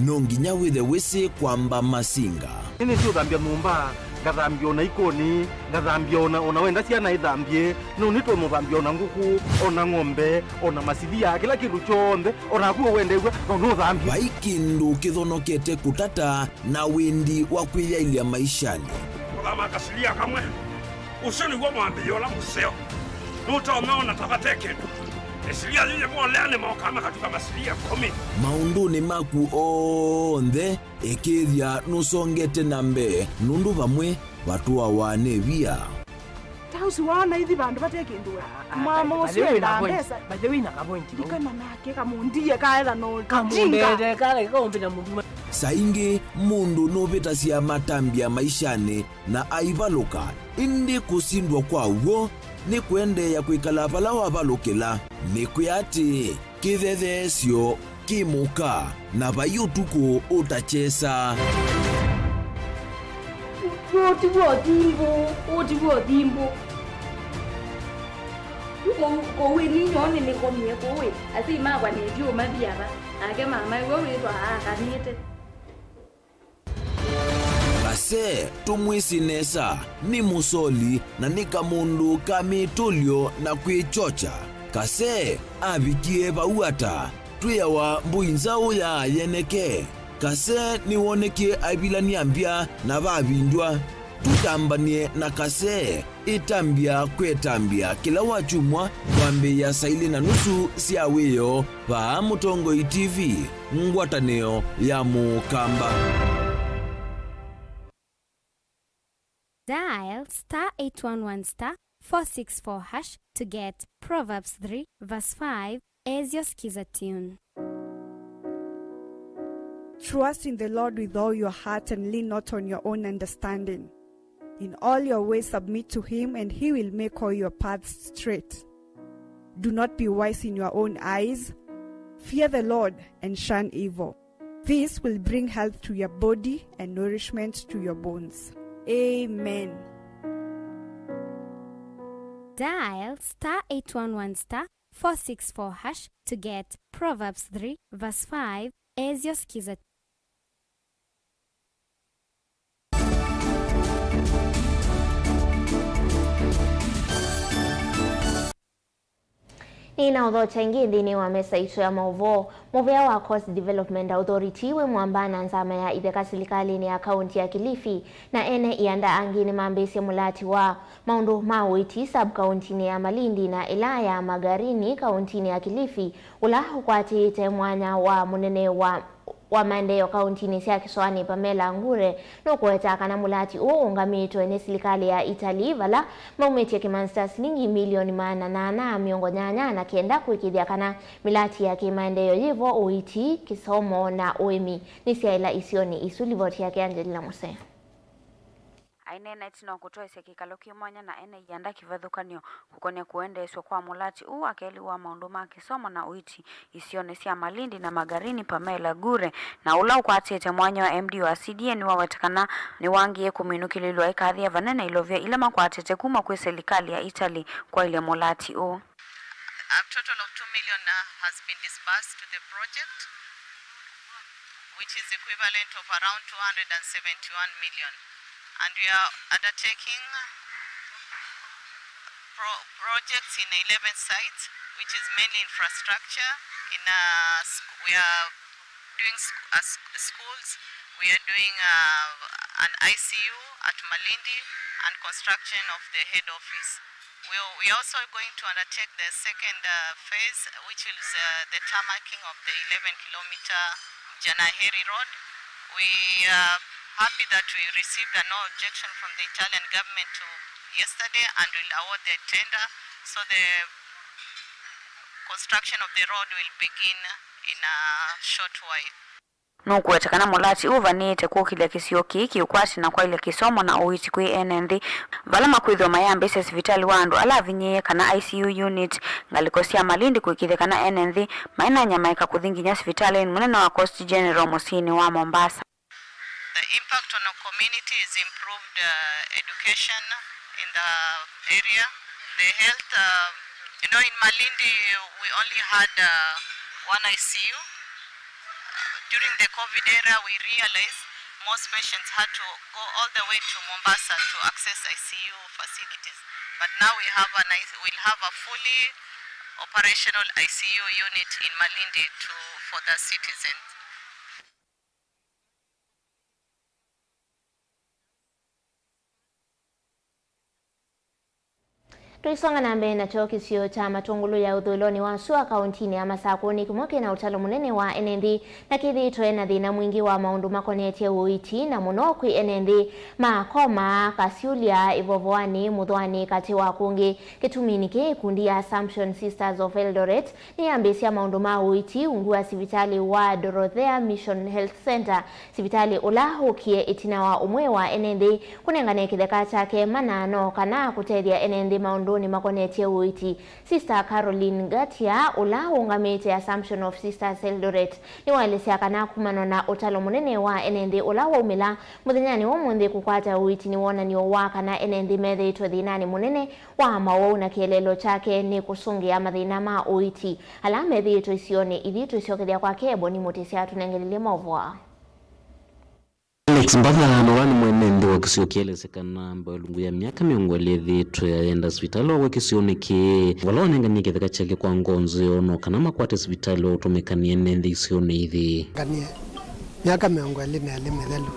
no nginya wĩthe wĩsĩ kwamba masinga. Nĩnĩsĩ ũthambya nyũmba, ngathambya ona ikoni, ngathambya ona, ona wenda syana ithambye, no nĩtwe mũthambya ona ngũkũ, ona ng'ombe, ona masilia, kĩla kĩndũ kyonthe, ona naku ũwendeew'a, no nũthambye. Vai kĩndũ kĩthonokete kũtata na wĩndi wa kwĩyaĩlya maishanĩ. Kũthama kasilia kamwe. Ũsu nĩw'o mwambĩĩo ũla mũseo. Nũtonya ona ta vate kĩndũ. Ĩsilia yĩĩ yĩvoleanĩ mokaa makatuka masilia ĩkũmi. Maũndũnĩ maku onthe, ĩkĩĩthya nũsongete na mbee, nũndũ vamwe vatũawa nĩ via. Ta ũsu waona ithi vandũ vate kĩndũ we. Mama ũsu endaa mbesa. By the way, na kavointi. Ndikana nake kamũndie kaetha no kamũndete kale kaũmbĩna mũndũ. Saa ingĩ mũndũ nũvĩtasya matambya maishanĩ na aivalũka, ĩndĩ kũsindwa kwa w'o nĩ kũendeea kwĩkala vala wavalũkĩla. Nĩkwĩa atĩ kĩthetheesyo kĩ mũka, na vai ũtukũ ũtakyesa. Ũũ ti w'o thimbũ, ũũ ti w'o thimbũ. Yu kũu, kũu ĩni nyoo nĩnĩkomie kũu ĩ, asyai makwa nĩtyo mathi ava, nake mama ĩwe wĩthwa aakanĩte. Kase, tũmwĩsĩ nesa, nĩ mũsoli na nĩ kamũndũ ka mĩtũlyo na kwĩkyokya. Kase avikie vau ata? Twĩawa mbũi nzaũ ya yeneke. Kase nĩwonekie aivilany'a mbya na vavindywa. Tũtambany'e na Kase. Ĩtambya kwĩ ĩtambya kĩla wakyumwa kwambĩĩa saa ilĩ na nusu sya wĩoo vaa Mũtongoi T V, ngwatanĩo ya Mũkamba. Dial star eight one one star four six four hash to get Proverbs three verse five as your Skiza tune. Trust in the Lord with all your heart and lean not on your own understanding. In all your ways submit to him, and he will make all your paths straight. Do not be wise in your own eyes. Fear the Lord and shun evil. This will bring health to your body and nourishment to your bones. Amen. Dial star eight one one star four six four hash to get Proverbs three verse five as your Skiza. Nĩnaũthokya ĩngĩ nthĩnĩ wa mesa itũ ya maũvoo. Mũvĩa wa Coast Development Authority wĩ mwamba na nzama ya itheka silikalĩnĩ ya kaunti ya Kilifi, na ene ianda angĩ nĩmambĩĩsye mũlati wa maũndũ ma ũiiti sub-kauntinĩ ya Malindi na ĩla ya Magarini kauntinĩ ya Kilifi, ũla ũkwatĩĩte mwanya wa mũnene wa wa maendeeo kauntinĩ sya Kĩsoanĩ, Pamela Ngure, nũkũweta kana mũlati ũũ ũũngamĩtwe nĩ silikalĩ ya Italy, vala maumĩtye kĩmanzi kya silingi milioni maana nyanya mĩongo nyanya na kenda kũĩkĩĩthya kana mĩlati ya kĩmaendeeo yĩ vo, ũiiti, kĩsomo, na ũĩmi nĩsyaĩla isionĩ isu. Livoti yake Angelina Muse. Aineena ĩtina wa kũtwaĩsya kĩkalo kĩ mwanya na ene ianda kĩvathũkany'o kũkonĩa kũendeesw'a kwa mũlati ũũ, wa kelĩ wa maũndũ ma kĩsomo na ũiiti isionĩ sya Malindi na Magarini, Pamela Ngure, na ũla ũkwatĩte mwanya wa M D wa C D A nĩwaweta kana nĩwangĩĩe kũminũkĩlĩlw'a ĩkathi ya vanene ilovya ila makwatĩte kuma kwĩ silikalĩ ya Italy kwaĩlya mũlati ũũ. A total of two million, uh, has been disbursed to the project, which is equivalent of around two hundred and seventy-one million. And we are undertaking pro-, projects in eleven sites, which is mainly infrastructure. In, uh, sc-, we are doing sc-, uh, sc-, schools. We are doing, uh, an I C U at Malindi and construction of the head office. We, we are also going to undertake the second, uh, phase, which is, uh, the tarmacking of the eleven kilometer Janaheri Road. We are happy that we received a no objection from the Italian government to yesterday, and will award the tender, so the construction of the road will begin in a short while. Nũkũweta kana mũlati ũũ ũvanĩĩte kũkĩlya kĩsio kĩĩ kĩũkwati na kwaĩlya kĩsomo na ũiiti kwĩ ene nthĩ, vala makwĩthĩwa mayambĩĩsya sivitalĩ wa andũ ala avinyĩĩe, kana I C U unit, ngalĩko sya Malindi, kũĩkĩĩthya kana ene nthĩ mainanyamaĩka kũthi nginya sivitalĩnĩ mũnene wa Coast General mũsyĩnĩ wa Mombasa. The impact on a community is improved, uh, education in the area. The health, uh, you know, in Malindi, we only had, uh, one I C U. Uh, during the COVID era, we realized most patients had to go all the way to Mombasa to access I C U facilities. But now we have an I C U, we'll have a fully operational I C U unit in Malindi to, for the citizens. Tũisonga na mbee nakyo, kĩsio kya Matũngũlũ ya ũthũĩlonĩ wa sua kaũntinĩ ya Masakũ nĩ kĩmwe kĩna ũtalo mũnene wa ene nthĩ na kĩthĩĩtwe na thĩna mwingĩ wa maũndũ makonetye ũiiti, na mũno kwĩ ene nthĩ ma Koma, Kasyũlya, Ĩvovoanĩ, Mũthũanĩ, katĩ wa kũngĩ. Kĩtuminĩ kĩĩ, ĩkundi ya Assumption Sisters of Eldoret nĩyambĩĩsya maũndũ ma ũiiti ungu wa sivitalĩ wa Dorothea Mission Health Center, sivitalĩ ũla wũkie ĩtina wa ũmwe wa ene nthĩ kũnengane kĩtheka kyake manano kana kũtethya ene nthĩ maũndũnĩ makonetye ũiiti. Sister Caroline Gatia, ũla ũũngamĩte Assumption of Sisters Eldoret, nĩwaelesya kana kumana na ũtalo mũnene wa ene nthĩ ũla waumĩla mũthenyanĩ wa ũmũnthĩ kũkwata ũiiti nĩ wonany'o wa kana ene nthĩ methĩĩtwe thĩnanĩ mũnene wa mawau, na kĩeleelo kyake nĩ kũsũngĩa mathĩna ma ũiiti ala methĩĩtwe isionĩ ithi. Twĩsyokethya kwake Eboni Mũtĩsya atũnengelelye maũvoo aa. Alex Mbatha, na ũla nĩ mwene nthĩ wa kĩsio, kĩelesya kana mbau ĩlungu ya myaka mĩongo ĩlĩ ĩthĩĩtwe ayenda sivitalĩ wa kĩsionĩ kĩĩ, vala wanenganie kĩtheka kyake kwa ngoo nzeo, no kana makwate sivitalĩ wa ũtũmĩka nĩ ene nthĩ isionĩ ithi. Nganie myaka mĩongo ĩlĩ na ĩlĩ mĩthelu.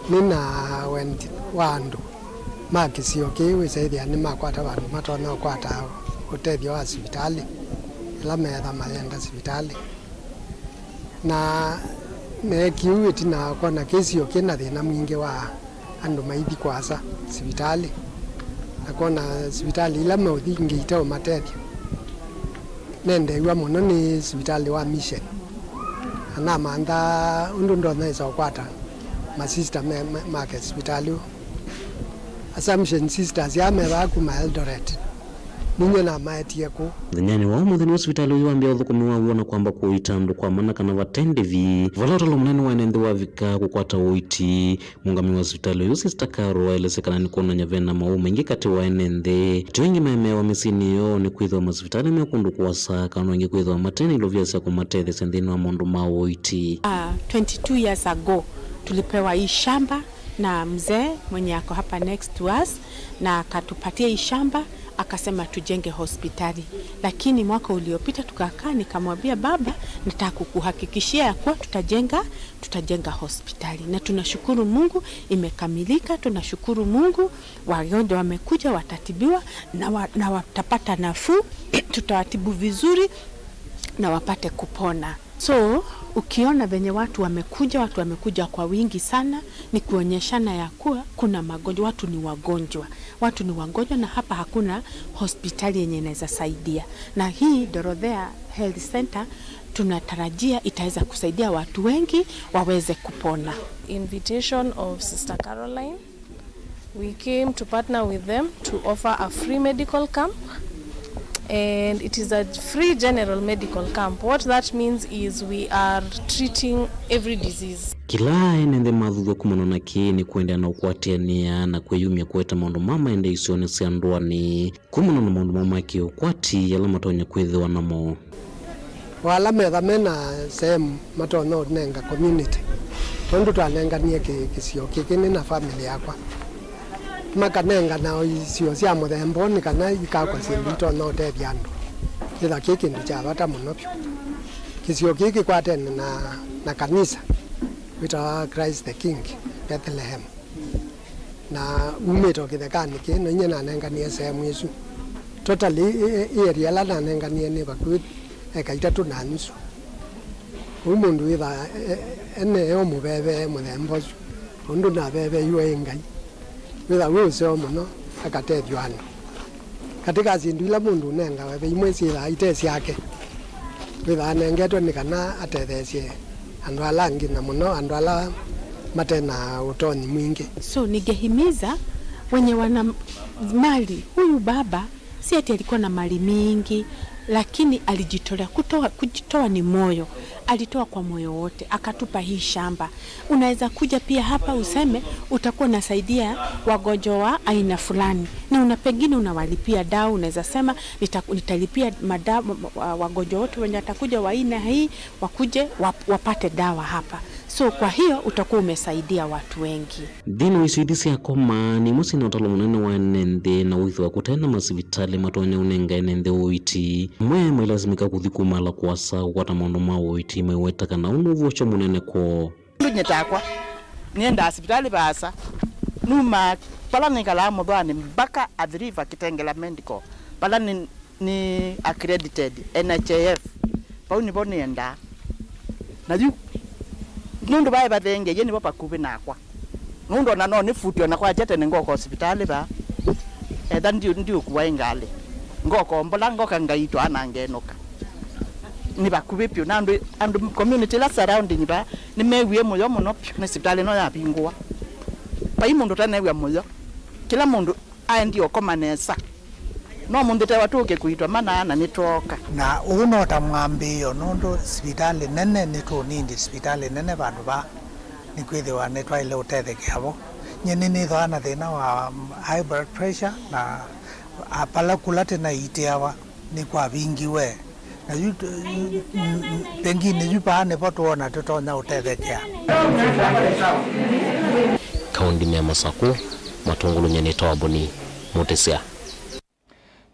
Nĩ na wendi wa andũ ma kĩsio kĩĩ wĩsaĩthĩa nĩmakwata vandũ matonya ũkwata ũtethyo wa sivitalĩ ĩla meetha mayenda sivitalĩ. Na neekie ũu ĩtina wa kwona kĩsio kĩ na thĩna mwingĩ wa Andũ maithi kũasa sivitalĩ, na kwona sivitalĩ ila meũthi ingĩ iteũmatethya. Nendeew'a mũno nĩ sivitalĩ wa Mission, na namantha ũndũ ndonya ĩsa ũkwata masista me, me, make sivitalĩ ũũ. Assumption Sisters aa me vaa kuma Eldoret, ninyie namaetie kũu. Mũthenyanĩ wa ũmũnthĩ nĩw'o sivitalĩ ũyũ wambĩĩa ũthũkũmi waw'o na kwamba kũita andũ kwa mana kana vate ndĩvi. Vala ũtalo mũnene wa ene nthĩ wavika kũkwata ũiti, mũũngamĩi wa sivitalĩ ũyũ, Sister Carol, aelesya kana nĩkwonany'a vena maũũ maingĩ katĩ wa ene nthĩ. Ti aingĩ maemeawa mĩsyĩnĩ yoo nĩkwĩthĩwa masivitalĩ me kũndũ kũasa, kana aingĩ kwĩthĩwa mate na ilovia sya kũmatetheesya nthĩnĩ wa maũndũ ma ũiti. Ah, twenty-two years ago, tulipewa hii shamba na mzee mwenye ako hapa next to us, na akatupatia hii shamba, akasema tujenge hospitali. Lakini mwaka uliopita tukakaa, nikamwambia, "Baba, nataka kukuhakikishia ya kuwa tutajenga, tutajenga hospitali." Na tunashukuru Mungu, imekamilika. Tunashukuru Mungu, wagonjwa wamekuja, watatibiwa na wa-, na watapata nafuu. Tutawatibu vizuri na wapate kupona. So, ukiona venye watu wamekuja, watu wamekuja kwa wingi sana, ni kuonyeshana ya kuwa kuna magonjwa, watu ni wagonjwa. Watu ni wagonjwa na hapa hakuna hospitali yenye inaweza saidia. Na hii Dorothea Health Center tunatarajia itaweza kusaidia watu wengi waweze kupona. Invitation of Sister Caroline. We came to partner with them to offer a free medical camp, and it is a free general medical camp. What that means is we are treating every disease. Kĩla ene nthĩ mathuthw'a kumana na kĩĩ nĩ kũendeea na ũkwatĩanĩa na kwĩyumya kũete maũndũ ma maendeeo isionĩ sya ndũanĩ. Kumana na maũndũ moo ma kĩũkwati ala matonya kwĩthĩwa namo. O ala metha me na sehemu matonya ũnenga community, tondũ twanenganie kĩ-, kĩsio kĩkĩ nĩ na family yakwa, makanengana isio sya mũthemba ũũ nĩ kana ikakwa syĩndũ itonya ũtethya andũ. Kĩtha kĩ kĩndũ kya vata mũno vyũ. Kĩsio kĩĩ kĩkwatene na, na kanisa wĩtawa Christ the King Bethlehem. Na umĩte o kĩthekanĩ kĩĩ, na inyie nanenganie sehemu ĩsu. Totally, ĩ, ĩ, area ĩla nanenganie nĩ vakuvĩ eka itatũ na nusu. Ũu mũndũ wĩthaa e, e, ene o mũvevee mũthemba ũsu, ũndũ naveveeiwe ĩ Ngai. Wĩthaa wĩ ũseo mũno, akatethw'a andũ. Katĩ ka syĩndũ ila mũndũ ũnengawe, ve imwe syĩthaa ite syake. Wĩthaa anengetwe nĩ kana atetheesye andũ ala angĩ, na mũno andũ ala mate na ũtonyi mwingĩ. So, ningehimiza wenye wana mali, huyu baba si ati alikuwa na mali mingi, lakini alijitolea, kutoa, kujitoa ni moyo. Alitoa kwa moyo wote, akatupa hii shamba. Unaweza kuja pia hapa useme utakuwa unasaidia wagonjwa wa aina fulani, na una, pengine unawalipia dawa. Unaweza sema, "Nita-, nitalipia mada-, wa-, wagonjwa wote wenye watakuja wa aina hii, wakuje wap-, wapate dawa hapa." So, kwa hiyo utakuwa umesaidia watu wengi. Nthĩnĩ wa isio ithi sya Koma, nĩ imwe syĩna ũtalo mũnene wa ene nthĩ, na wĩthĩwa kũte na masivitalĩ matonya ũnenga ene nthĩ ũiti. Amwe mailasimĩka kũthi kumala kũasa kũkwata maũndũ ma ũiti, maiweta kana ũũ nĩ ũvosyo mũnene kwoo. Ũndũ nyie takwa, nĩendaa sivitalĩ vaasa, numaa vala nĩkalaa mũthũanĩ mpaka Athi River Kitengela Medical, vala nĩ, nĩ accredited N H I F. Vau nĩvo nĩendaa. Na yu, nũndũ vaĩ vathengee, nĩvo vakuvĩ nakwa. Nũndũ ona no nĩvutwe na kwakya tene ngoka sivitalĩ vaa. Etha ndi-, ndiũkua ĩ ngalĩ. Ngoka ombola, ngoka ngaitwa na ngenũka. Nĩ vakuvĩ vyũ, na andũ, andũ community ĩla surrounding vaa nĩmewie mũyo mũno vyũ nĩ sivitalĩ ĩno yavingũwa. Vai mũndũ ũtanew'a mũyo. Kĩla mũndũ aendie ũkoma nesa. No mũnthĩ tewa tũke kũitwa mana na nĩtwooka. Na ũũ no ta mwambĩĩo, nũndũ sivitalĩ nene nĩtũnindi sivitalĩ nene vandũ vaa, nĩkwĩthĩwa nĩtwaĩle ũtethekea vo. Nyie nĩnĩthawaa na thĩna wa, um, high blood pressure, na, a, vala kũla tĩnaitĩawa nĩkwavingiwe. Na yu, mm, mm, pengine yu vaa nĩvo tũona tũtonya ũtethekea. Kaũndĩnĩ ya Masakũ, Matũngũlũ, nyie nĩtawa Boni Mũtĩsya.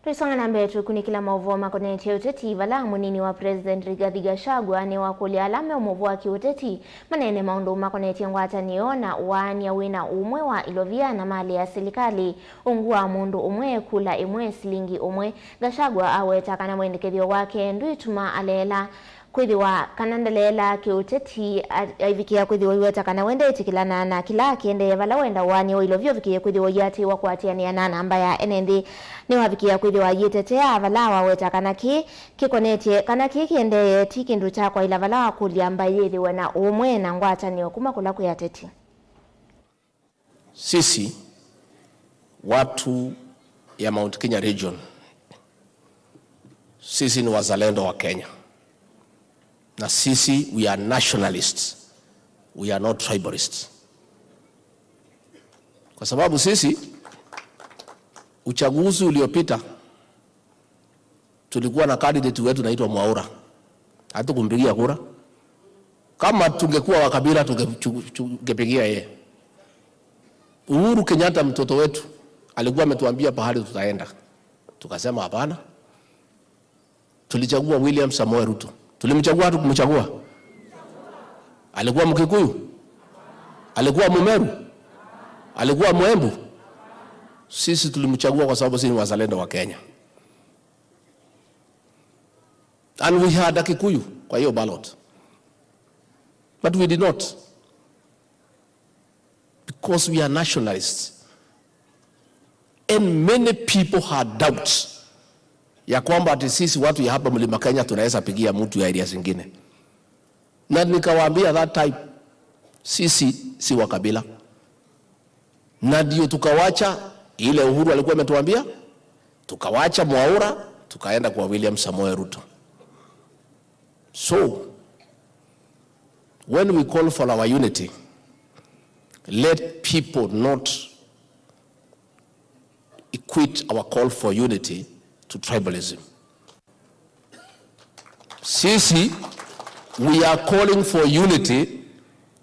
Tũisonga na mbee, tũkunĩkĩla maũvoo makonetye ũteti, vala mũnini wa President Rigathi Gachagua nĩwakũlya ala meũmũvũa kĩũteti maneene maũndũ makonetye ngwatanĩo na waany'a wĩna ũmwe wa ilovia na malĩ ya silikalĩ, ungu wa mũndũ ũmwe, kula ĩmwe, silingi ũmwe. Gachagua aweta kana mũendekethyo wake ndwĩtuma aleela Kwĩthĩwa kana ndaleelaa kĩũteti, a-, aivikĩa kwĩthĩwa aiweta kana we ndeetĩkĩlana na kĩla kĩendee vala wenda ũaany'e wa ilovia ũvikĩe kwĩthĩwa ũiatĩĩwa kũatĩanĩa na namba ya ene nthĩ. Nĩwavikĩa kwĩthĩwa ayĩtetea vala waweta kana kĩĩ kĩkonetye kana kĩĩ kĩendee ti kĩndũ kya kwaĩla vala wakũlya mbaĩ yĩthĩwe na ũũmwe na ngwatanĩo kuma kũla kwĩ ateti. Sisi watu ya Mount Kenya region, sisi ni wazalendo wa Kenya, na sisi we are nationalists, we are not tribalists, kwa sababu sisi uchaguzi uliopita tulikuwa na candidate wetu naitwa Mwaura. Hatukumpigia kura. Kama tungekuwa wa kabila, tunge-, chu-, chu-, tungepigia yeye. Uhuru Kenyatta, mtoto wetu, alikuwa ametuambia pahali tutaenda. Tukasema hapana. Tulichagua William Samoei Ruto. Tulimchagua, hatukumchagua? Alikuwa Mkikuyu? Alikuwa Mumeru? Alikuwa Mwembu? Sisi tulimchagua kwa sababu sisi ni wazalendo wa Kenya. And we had a Kikuyu kwa hiyo ballot. But we did not. Because we are nationalists. And many people had doubts ya kwamba ati sisi watu ya hapa Mlima Kenya tunaweza pigia mtu ya area zingine. Na nikawaambia that time, sisi si wa kabila. Na ndio tukawacha ile Uhuru alikuwa ametuambia, tukawacha Mwaura, tukaenda kwa William Samoei Ruto. So, when we call for our unity, let people not equate our call for unity to tribalism. Sisi, we are calling for unity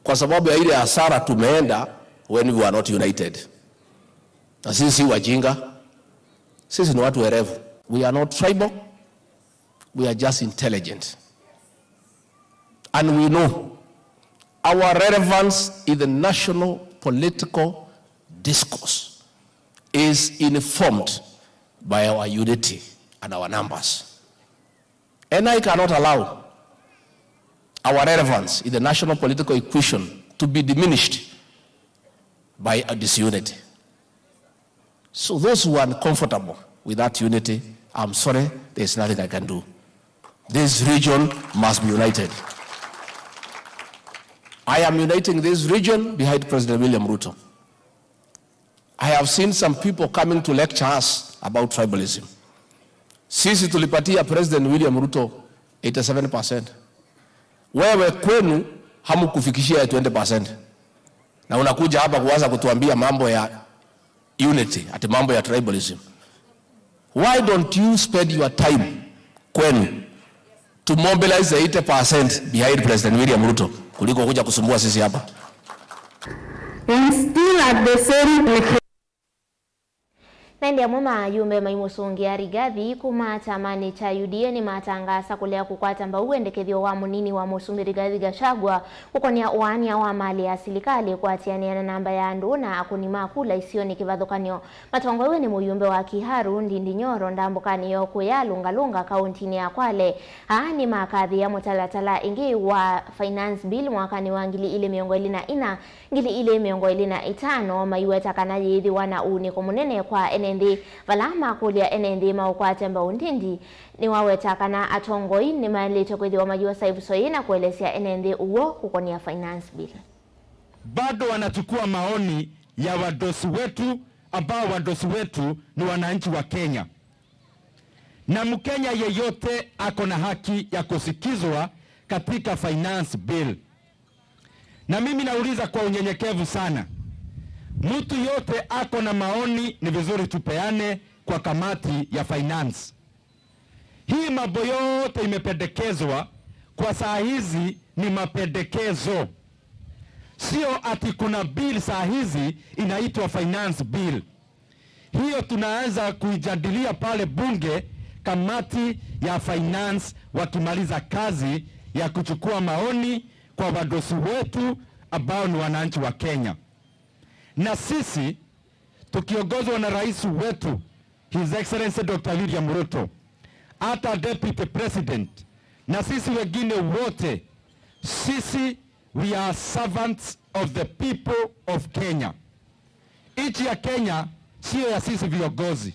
kwa sababu ya ile hasara tumeenda when we were not united. Na sisi si wajinga, sisi ni watu werevu. We are not tribal, we are just intelligent. And we know our relevance in the national political discourse is informed by our unity and our numbers. And I cannot allow our relevance in the national political equation to be diminished by a disunity. So those who are uncomfortable with that unity, I'm sorry, there's nothing I can do. This region must be united. I am uniting this region behind President William Ruto. I have seen some people coming to lecture us about tribalism. Sisi tulipatia President William Ruto eighty-seven percent. Wewe kwenu hamukufikishia ya twenty percent. Na unakuja hapa kuanza kutuambia mambo ya unity, ati mambo ya tribalism. Why don't you spend your time kwenu to mobilize the eighty percent behind President William Ruto kuliko kuja kusumbua sisi hapa? And still at the same Na ĩndĩ amwe ma ayumbe maimũsũngĩa Rigathi kuma kyamanĩ kya U D A nĩmatangaasa kũlea kũkwata mbau wendekethyo wa mũnini wa mũsumbĩ Rigathi Gachagua kũkonĩa ũaany'a wa malĩ ya silikalĩ kũatĩanĩa na namba ya andũ na akũni ma kula isionĩ kĩvathũkany'o. Matongoew'e nĩ mũyumbe wa Kiharu, Ndindi Nyoro, ndambũkanĩ ya Ũkũya, Lunga Lunga, kaũntinĩ ya Kwale, aa nĩmakathĩĩa mũtalatala ĩngĩ wa Finance Bill mwakanĩ wa ngili ilĩ mĩongo ĩlĩ na ĩna, ngili ilĩ mĩongo ĩlĩ na ĩtano, maiweta kana yĩĩthĩwa na ũunĩko mũnene kwa ene nthĩ. Vala makũlya ene nthĩ maũkwate mbau Ndindi, nĩwaweta kana atongoi nĩmaĩlĩte kwĩthĩwa mayũosa ĩvuso yĩĩ na kũelesya ene nthĩ ũw'o kũkonĩa Finance Bill. Bado wanachukua maoni ya wadosi wetu, ambao wadosi wetu ni wananchi wa Kenya. Na Mkenya yeyote ako na haki ya kusikizwa katika Finance Bill. Na mimi nauliza kwa unyenyekevu sana, mtu yote ako na maoni ni vizuri tupeane kwa kamati ya Finance. Hii mambo yote imependekezwa kwa saa hizi ni mapendekezo. Sio ati kuna bill saa hizi inaitwa Finance Bill. Hiyo tunaanza kuijadilia pale bunge, kamati ya Finance wakimaliza kazi ya kuchukua maoni kwa wadosi wetu ambao ni wananchi wa Kenya. Na sisi tukiongozwa na rais wetu, His Excellency Doctor William Ruto, hata Deputy President, Na sisi wengine wote, sisi, we are servants of the people of Kenya. Nchi ya Kenya siyo ya sisi viongozi.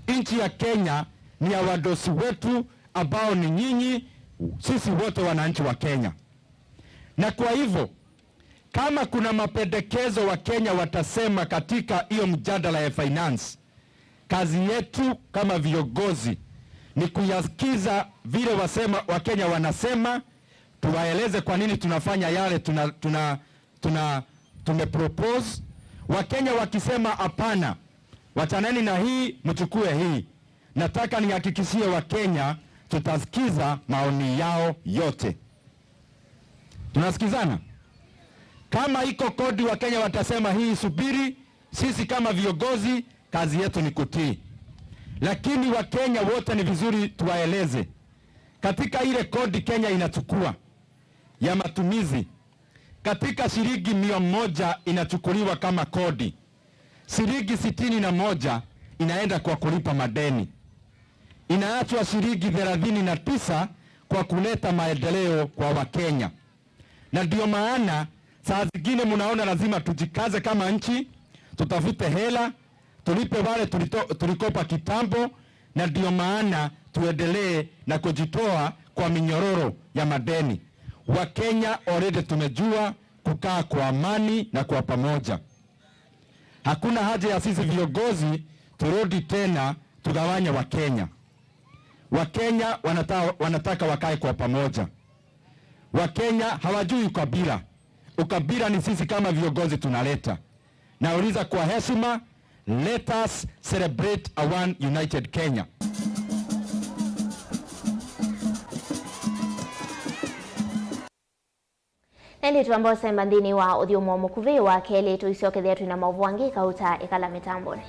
Nchi ya Kenya ni ya wadosi wetu ambao ni nyinyi, sisi wote wananchi wa Kenya. Na kwa hivyo, kama kuna mapendekezo wa Kenya watasema katika hiyo mjadala ya finance, kazi yetu kama viongozi ni kuyasikiza vile wasema, Wakenya wanasema, tuwaeleze kwa nini tunafanya yale tuna, tuna, tuna, tumepropose. Wakenya wakisema, "Hapana, wachaneni na hii, mchukue hii," nataka nihakikishie Wakenya tutasikiza maoni yao yote. Tunasikizana? Kama iko kodi Wakenya watasema, "Hii subiri," sisi kama viongozi, kazi yetu ni kutii. Lakini Wakenya wote ni vizuri tuwaeleze, katika ile kodi Kenya inachukua ya matumizi, katika shilingi mia moja inachukuliwa kama kodi, shilingi sitini na moja inaenda kwa kulipa madeni. Inaachwa shilingi thelathini na tisa kwa kuleta maendeleo kwa Wakenya. Na ndio maana saa zingine mnaona lazima tujikaze kama nchi, tutafute hela, tulipe wale tulito-, tulikopa kitambo, na ndio maana tuendelee na kujitoa kwa minyororo ya madeni. Wakenya already tumejua kukaa kwa amani na kwa pamoja. Hakuna haja ya sisi viongozi turudi tena tugawanye Wakenya. Wakenya wanata-, wanataka wakae kwa pamoja. Wakenya hawajui ukabila. Ukabila ni sisi kama viongozi tunaleta. Nauliza kwa heshima, let us celebrate a one united Kenya. Na ĩndĩ twamba ũsemba nthĩnĩ wa ũthyũmũo mũkuvĩ wa kelĩ, tũisyokethĩa twĩ na maũvoo angĩ kauta ĩkala mĩtambonĩ.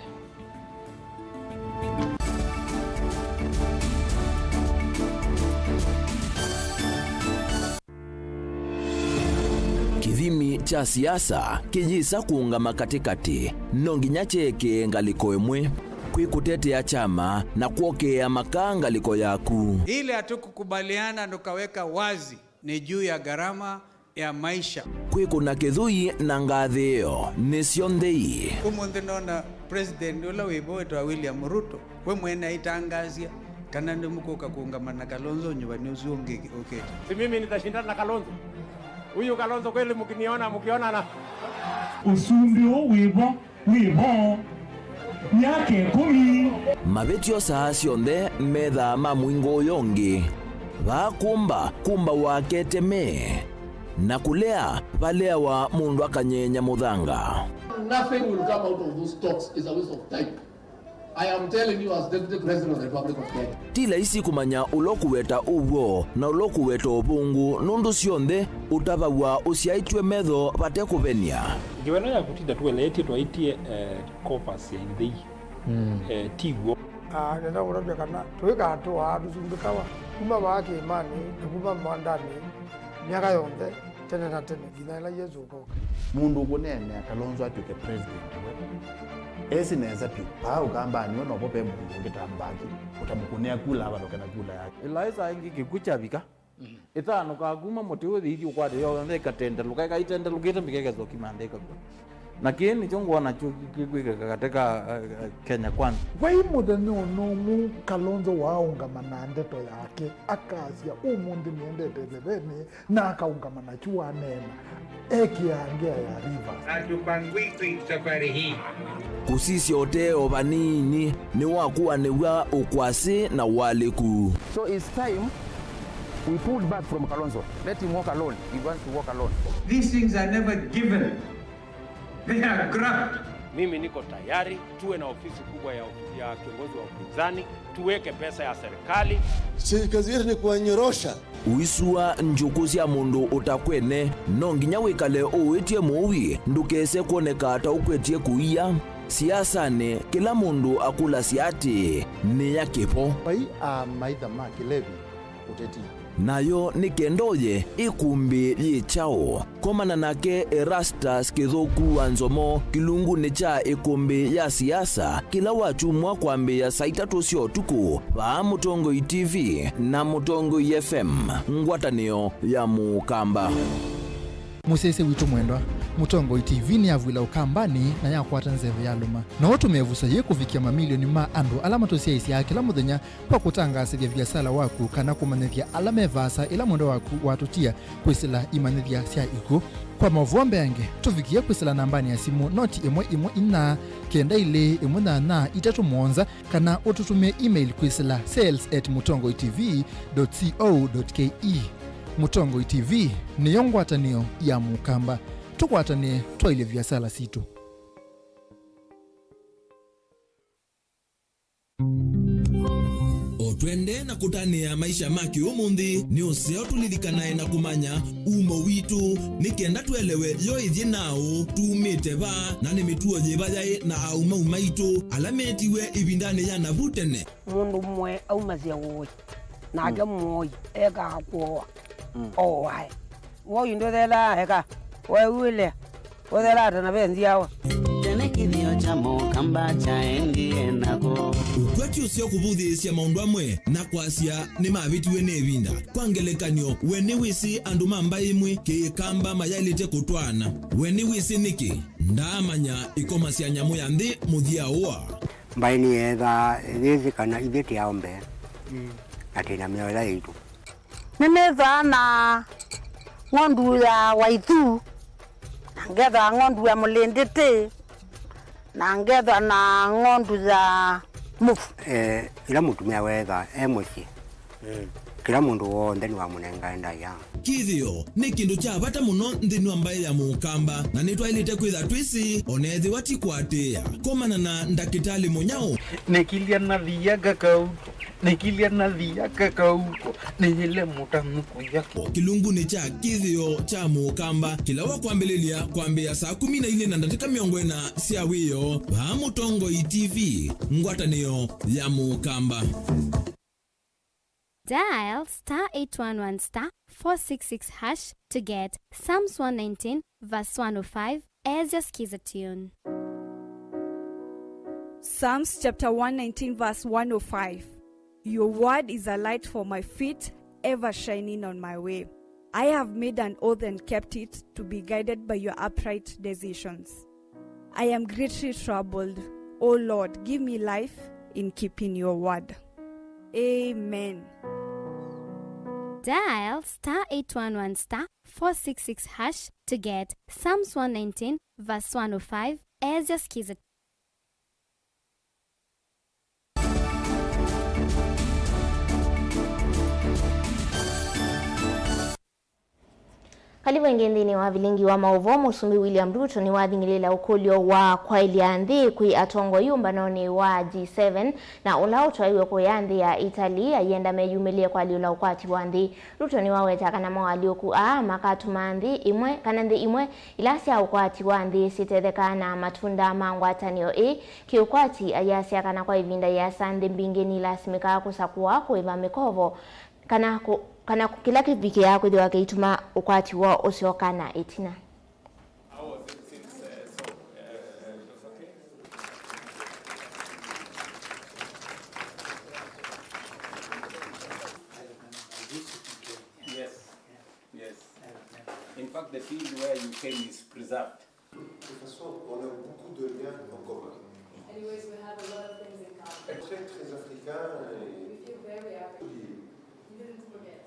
Kĩthimi kya siasa kĩyĩsa kũũngama katĩkatĩ, no nginya kyeekĩe ngalĩko ĩmwe. Kwĩ kũtetea kyama na kwokĩĩa makaa ngalĩko yaku. Ile hatukukubaliana tukaweka wazi ni juu ya gharama ya maisha. Kwĩkũna kĩthũi na ngathĩĩo nĩ syonthe ii. Ũmũnthĩ nona president ũla wĩ vo wĩtawa William Ruto, we mwene aitangaasya kana nĩmũkũka kũũngama na Kalonzo nyuvani ũsu ũngĩ ũkĩte. Si mimi nitashindana na Kalonzo? Huyu Kalonzo kweli mkiniona, mkionana. Ũsumbĩ ũũ wĩ vo wĩ vo myaka ĩkũmi. Mavĩtyo saa syonthe methaa ma mũingo ũyũ ũngĩ. Vaa kũmba, kũmbawa keteme. Na kũlea, valeawa mũndũ akanyenya mũthanga. Nothing will come out of those talks. It's a waste of time. I am telling you as Deputy President of the Republic of Kenya. Ti laisi kũmanya ũla ũkũweta ũw'o na ũla ũkũweta ũvũngũ, nũndũ syonthe ũtavaw'a ũsyaĩtw'e metho vate kũvenia. Ngewa ĩno ya kũtinda tũeleetye twaĩtye, eh, Caucus ya Ithei, mm, eh, ti w'o. Ah, nenda kũtavya kana tũikatũaa tũsumbĩkawa kuma vaa kĩĩmanĩ na kuma mwandanĩ myaka yonthe, tene na tene, nginya ĩla Yesũ ũkoka. Mũndũ ũkũneenea Kalonzo atw'ĩke president we, esi nesa vyũ, vaa ũkambanĩ we novo ve mũndũ ũngĩ ta Mbaki, ũtamũkũnĩa kula avalũke na kula yake. Ĩlaĩsa ĩngĩ kĩkw'ũ kyavika, ĩtanũkaa kuma mũtĩ ũyũ ĩthi ũkwate yonthe ĩkatendelũka, ĩkaitendelũkĩte mbika ĩkesa ũkima nthĩ ĩkakw'a. Na kĩĩ nĩkyo ngwona kyo kĩkwĩkĩka katĩ ka, eh, eh, Kenya Kwanza. Vai mũthenya o na ũmwe Kalonzo waaũngama na ndeto yake, akasya, "Ũmũnthĩ nĩendete ĩthevenĩ," na akaũngama na kyu waneena, ekĩaa ngĩa ya reverse. Hatupangwiki safari hii. Kũsisya ũtee o vanini nĩwakuanĩw'a ũkwasĩ na ũalĩku. So it's time we pulled back from Kalonzo. Let him walk alone. He wants to walk alone. These things are never given. They are grabbed. Mimi niko tayari tuwe na ofisi kubwa ya, ya kiongozi wa upinzani, tuweke pesa ya serikali. Si kazi yetu ni kuwanyorosha. Ũisua njũkũ sya mũndũ ũtakwene, no nginya wĩkale ũĩtye mũui ndũkese kwoneka ta ũkwetye kũia. Siasanĩ, kĩla mũndũ akũlasya atĩĩ, "Nĩ ya kĩvo." Vai amaitha ma kĩlevi ũteti. Nayo nĩ kenda ũye ĩkũmbĩ yĩ kyaũ? Komana nake Erastus Kĩthũku wa Nzomo kĩlungunĩ kya ĩkũmbĩ ya siasa kĩla wakyumwa kwambĩĩa saa itatũ sya ũtukũ vaa Mũtongoi T V na Mũtongoi F M, ngwatanĩo ya Mũkamba. Mũsyaĩĩsya witũ mwendwa, Mũtongoi T V nĩyavw'ĩla Ũkambanĩ na yakwata nzeve yalũma. No ũtũme ĩvuso yĩĩ kũvikĩa mamilioni ma andũ ala matũsyaĩĩsyaa kĩla mũthenya kwa kũtangaasĩthya viasala waku kana kũmanyĩthya ala me vaasa ĩla mwendwa waku watũtia kwĩsĩla imanyĩthya sya ikw'ũ. Kwa maũvoo mbeange, tũvikĩe kwĩsĩla nambanĩ ya simũ noti ĩmwe ĩmwe inya, kenda ilĩ ĩmwe nyanya itatũ mũonza, kana ũtũtũmĩe email kwĩsĩla sales at mũtongoi T V dot co dot K E. Mũtongoi T V nĩyo ngwatanĩo ya Mũkamba. Tũkwatanĩe twaĩlye viasala sitũ. O twendee na kũtanĩa maisha ma kĩũmũnthĩ, nĩ ũseo tũlilikanae na kũmanya umo witũ, nĩ kenda tũelewe yo ĩthyĩ naũ, tumĩte va, na nĩ mĩtuo yĩva yaĩ na aumau maitũ ala metiwe ĩvindanĩ ya navu tene. Mũndũ ũmwe aumasya ũĩ, nake mũoi ekaa kũoa, ooae. Woi ndũthelaa eka, weew'ĩle, ũthelaa ta na ve nzyawa. Tene kĩthĩo kya Mũkamba kyaendie nako. Ũkwati ũseo kũvũthĩĩsya maũndũ amwe na kwasya nĩmavĩtiwe nĩ ĩvinda. Kwa ngelekany'o, we nĩwĩsĩ andũ ma mbaĩ ĩmwe Kĩkamba mayaĩlĩte kũtwaana? We nĩwĩsĩ nĩkĩ? Ndaamanya ĩkoma sya nyamũ ya nthĩ mũthya ũa. Mbaĩ nĩyeethaa yĩsĩ kana ithyĩ tĩ aũmbe, na twĩ na mĩao ĩla yaitũ. Nĩnĩthaa na ng'ondu ya Waithu, na ngethaa ng'ondu ya Mũlĩndĩtĩ, na ngethaa na ng'ondu ya Mũvu. Eh, ĩla mũtumĩa weethaa e mũsyĩ, kĩla mũndũ w'onthe nĩwamũnengae ndaĩa. Kĩthĩo nĩ kĩndũ kya vata mũno nthĩnĩ wa mbaĩ ya Mũkamba, na nĩtwaĩlĩte kwĩtha twĩsĩ, o na ethĩwa ti kũatĩĩa. Komana na ndakĩtalĩ mũnyaũ. Nĩkilya na thia kakauko, nĩkilya na thia kakauko, nĩyĩle mũtanu kũya. O kĩlungunĩ kya kĩthĩo kya Mũkamba, kĩla wa kwambĩlĩlya kwambĩĩa saa kũmi na ilĩ na ndatĩka mĩongo ĩna sya wĩoo, vaa Mũtongoi T V, ngwatanĩo ya Mũkamba. Dial star eight one one star four six six hash to get Psalms one nineteen verse one oh five as your Skiza tune. Psalms chapter one nineteen verse one oh five. Your word is a light for my feet, ever shining on my way. I have made an oath and kept it, to be guided by your upright decisions. I am greatly troubled. O Lord, give me life in keeping your word. Amen. Dial star eight one one star four six six hash to get Psalms one nineteen verse one oh five as your Skiza. Kalĩvu ĩngĩ nthĩnĩ wa vilingi wa maũvoo. Mũsumbĩ William Ruto nĩwathing'ĩlĩĩla ũkũlyo wa kwaĩlya nthĩ kwĩ atongoi ũmbanonĩ wa G seven, na ũla ũtwaiwe kũya nthĩ ya Italy, ayenda meyumĩlĩe kũalyũla ũkwati wa nthĩ. Ruto nĩwaweta kana moalyũku aa makatuma nthĩ imwe, kana nthĩ imwe ila sya ũkwati wa nthĩ syĩtethekaa na matunda ma ngwatanĩo ĩĩ kĩũkwati, ayasya kana kwa ĩvinda yĩasa nthĩ mbingĩ nilasimĩkaa kũsakũa kũĩva mĩkovo, kana kũ-, kana kũ-, kĩla kĩvikĩaa kwĩthĩwa kĩituma ũkwati woo ũsyoka na ĩtina. Yes. Yes. In fact, the field where you came is preserved. De toute façon, on a beaucoup de liens en commun. Anyways, we have a lot of things in common. Très, très africain et... We feel very African. We didn't forget.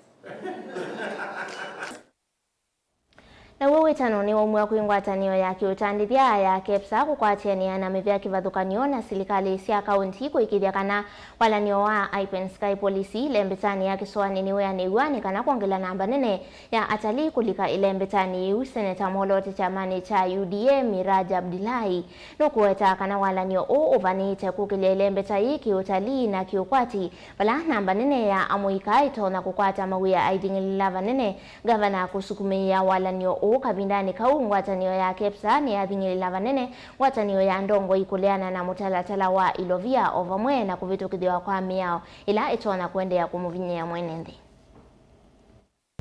Naw'o wĩtano nĩwaumw'a kwĩ ngwatanĩo ya kĩũtandĩthya ya KEPSA kũkwatĩanĩa na mĩvĩa kĩvathũkany'o na silikalĩ sya kaũnti kũĩkĩĩthya kana walanĩo wa Hypens kaĩ polisi ilembetanĩ ya kĩsoanĩ nĩweanĩw'a nĩ kana kwongela namba nene ya atalii kũlika ĩlembetanĩ yĩu. Seneta mwoloote kyamanĩ kya U D A Miraj Abdullahi nũkũweta kana walanĩo ũũ ũvanĩĩte kũkĩlya ĩlembeta yĩĩ kĩũtalii na kĩũkwati, vala namba nene ya amũika ĩtonya kũkwata mawĩa aithing'ĩlĩla vanene ngavana kũsukumĩĩa walanĩo ũũ. Kavindanĩ kau, ngwatanĩo ya KEPSA nĩyathing'ĩlĩla vanene ngwatanĩo ya ndongoi kũleana na mũtalatala wa Ilovia o vamwe na kũvĩtũkĩthĩwa kwa mĩao ĩla ĩtonya kũendeea kũmũvinyĩĩa mwene nthĩ.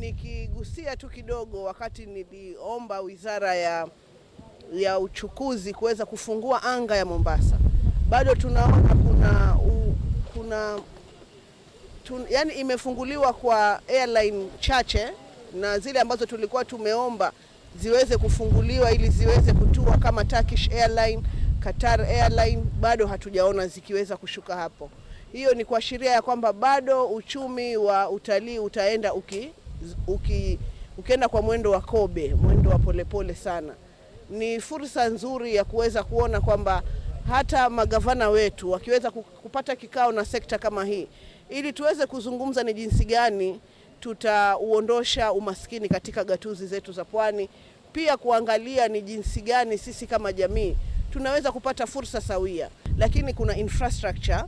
Nikigusia tu kidogo, wakati niliomba wizara ya, ya uchukuzi kuweza kufungua anga ya Mombasa, bado tunaona kuna, u, kuna tun, yani imefunguliwa kwa airline chache, na zile ambazo tulikuwa tumeomba ziweze kufunguliwa ili ziweze kutua kama Turkish Airline, Qatar Airline, bado hatujaona zikiweza kushuka hapo. Hiyo ni kuashiria ya kwamba bado uchumi wa utalii utaenda uki, uki, ukienda kwa mwendo wa kobe, mwendo wa polepole sana. Ni fursa nzuri ya kuweza kuona kwamba hata magavana wetu wakiweza ku, kupata kikao na sekta kama hii, ili tuweze kuzungumza ni jinsi gani tutauondosha umaskini katika gatuzi zetu za pwani, pia kuangalia ni jinsi gani sisi kama jamii tunaweza kupata fursa sawia, lakini kuna infrastructure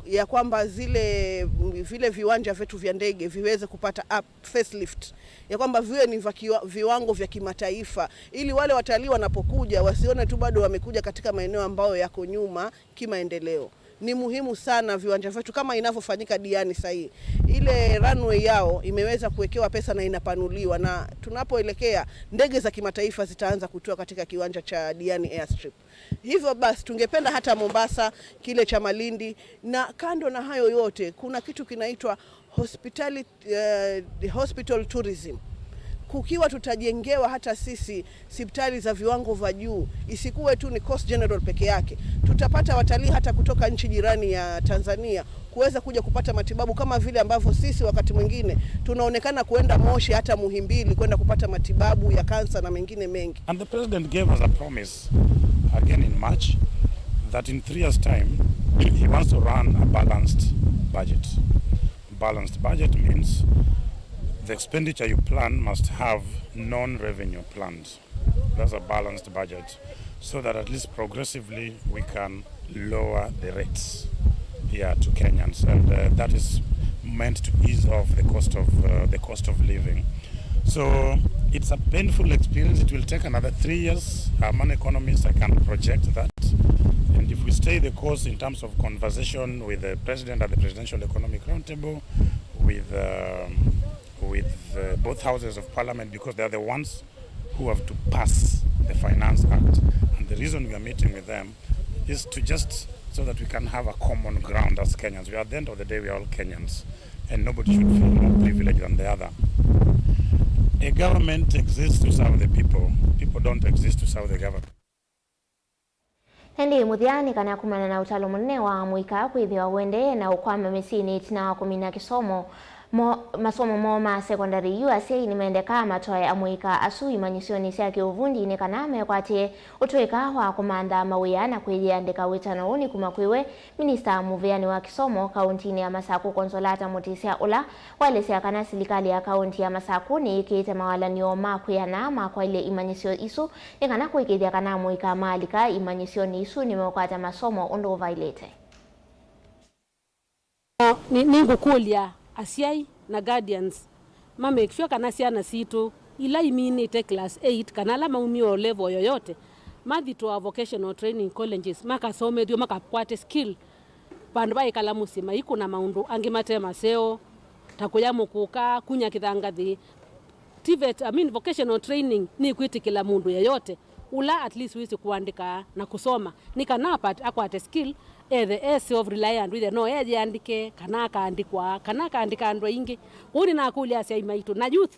ya kwamba zile, vile viwanja vyetu vya ndege viweze kupata up, facelift, ya kwamba viwe ni vya kiwa, viwango vya kimataifa, ili wale watalii wanapokuja wasione tu bado wamekuja katika maeneo ambayo yako nyuma kimaendeleo. Ni muhimu sana viwanja vyetu kama inavyofanyika Diani sahii. Ile runway yao imeweza kuwekewa pesa na inapanuliwa, na tunapoelekea ndege za kimataifa zitaanza kutua katika kiwanja cha Diani Airstrip. Hivyo basi, tungependa hata Mombasa, kile cha Malindi, na kando na hayo yote, kuna kitu kinaitwa hospitali, eh, hospital tourism. Kukiwa tutajengewa hata sisi sipitali za viwango vya juu, isikuwe tu ni Coast General peke yake. Tutapata watalii hata kutoka nchi jirani ya Tanzania kuweza kuja kupata matibabu, kama vile ambavyo sisi wakati mwingine tunaonekana kuenda Moshi, hata Muhimbili, kwenda kupata matibabu ya kansa na mengine mengi. And the president gave us a promise again in March that in three years' time, he wants to run a balanced budget. Balanced budget means the expenditure you plan must have non-revenue planned. That's a balanced budget, so that at least progressively we can lower the rates here to Kenyans, and, uh, that is meant to ease off the cost of, uh, the cost of living. So it's a painful experience. It will take another three years. Our money economist, I can project that. And if we stay the course in terms of conversation with the president at the Presidential Economic Roundtable, with, um, with, uh, both houses of parliament, because they are the ones who have to pass the Finance Act. And the reason we are meeting with them is to just so that we can have a common ground as Kenyans. We are, at the end of the day, we are all Kenyans, and nobody should feel more privileged than the other. A government exists to serve the people. People don't exist to serve the government. Ĩndĩ mũthya nĩ kana kumana na ũtalo mũnene wa amũika kwĩthĩwa ũendee na ũkwama mĩsyĩnĩ ĩtina wa kũmina kĩsomo mo, masomo moo ma sekondalĩ, yu asyai nĩmendekaa matwae amũika asu imanyĩsyonĩ sya kĩũvundi nĩ kana mekwatĩe ũtũĩka wa kũmantha mawĩa na kwĩyĩandĩka. Wĩtano ũũ nĩ kuma kwĩ we, Minista mũvĩanĩ wa kĩsomo kaũntinĩ ya Masakũ, Consolata Mũtĩsya, ũla waelesya kana silikalĩ ya kaũnti ya Masakũ nĩyĩkĩĩte mawalany'o ma kwĩana ma kwaĩlya imanyĩsyo isu nĩ kana kũĩkĩĩthya kana amũika maalika imanyĩsyonĩ isu nĩmeũkwata masomo ũndũ ũvaĩlĩte. Nĩ, nĩngũkũlya asyai na guardians ma make sure kana syana sitũ ila iminĩte class eight kana ala maumie o level yoyote mathi to our vocational training colleges, makasomethw'e, makakwate skill, vandũ va ĩkala mũsyĩ maikũna maũndũ angĩ mate maseo, ta kũya mũkũka, kunya kĩthangathĩ. TVET, I mean, vocational training nĩkwĩtĩkĩla mũndũ yeyote ũla at least wĩsĩ kũandĩka na kũsoma, nĩ kana apat-, akwate skill, ethe e self reliant, wĩthe no eyĩandĩke, kana akaandĩkwa, kana akaandĩka andũ aingĩ. Kwoou nĩnakũlya asyai maitũ na youth,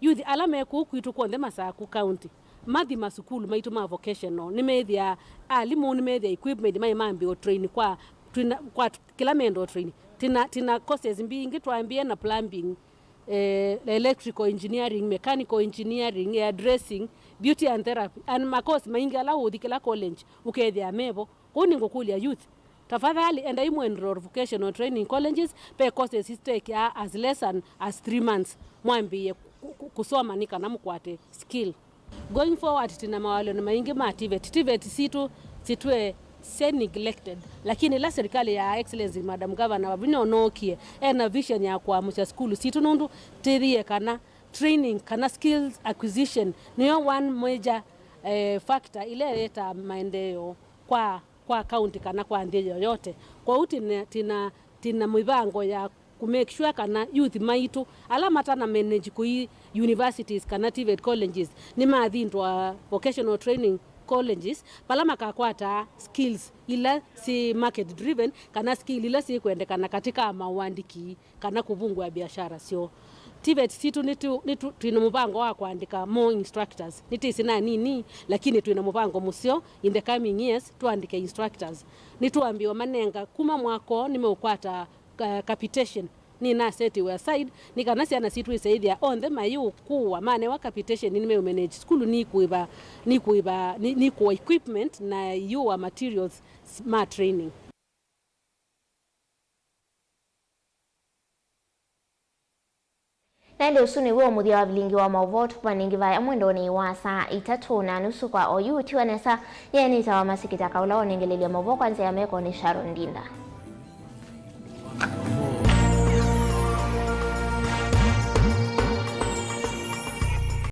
youth ala me kũu kwitũ kw'onthe Masakũ County, mathi masukulu maitũ ma vocational, nĩmethĩaa alimũ, nĩmethĩaa equipment, maĩ mambĩĩe o train kwa, twĩna, kwa kĩla menda o train. Tina, tina courses mbingĩ, twambĩĩe na plumbing, eh, electrical engineering, mechanical engineering, hairdressing, beauty and therapy, and makosi maingĩ ala ũũthi kĩla college ũkethĩa mevo. Kwoou nĩngũkũlya youth, tafadhali endai mũ enroll vocational training colleges, ve courses itekaa as less than as three months, mwambĩĩe kũ-, kũ-, kũsoma nĩ kana mũkwate skill. Going forward, twĩna mawalany'o maingĩ ma TVET. TVET sitũ sitwĩe sya neglected, lakini ĩla serikali ya Excellency Madam Governor Wavinya ũnookie, ena vision ya kũamũsya sukulu sitũ, nũndũ twĩthĩie kana training kana skills acquisition nĩyo one major, eh, factor ĩla ĩletaa maendeeo kwa, kwa county kana kwa nthĩ yoyote. Kwoou twĩna, twĩna, twĩna mĩvango ya Kũ make sure kana youth maitũ ala matana manage kũi universities kana TVET colleges nĩmathindwa vocational training colleges, vala makakwataa skills ila syĩ market driven kana skill ila syĩkwendekana katika maũandĩki kana kũvungũa biashara syoo. TVET sitũ nĩtũ-, nĩtũ-, twĩna mũvango wa kũandĩka more instructors. Nĩtĩsĩ na nini, lakini twĩna mũvango mũseo in the coming years tũandĩke instructors. Nĩtũambĩĩe manenga kuma mwaka ũũ nĩmeũkwata, uh, capitation nĩnasetiwe aside nĩ kana syana sitũ isaĩthĩa onthe mayĩũkũwa manewa capitation nĩmeũmanage sukulu nĩkũĩva, nĩkũĩva, nĩ-, nĩkũa equipment na iyũa materials s-, ma training. Na ĩndĩ ũsu nĩw'o mũthya wa vilingi wa maũvoo. Tũkũmanengi vaya mwendonĩ wa saa itatũ na nusu kwa oyu. Ũtiwa nesa, yee nĩtawa Masikita Kaũla wonengelelya maũvoo kwa nzĩa ya meko nĩ Sharon Ndinda.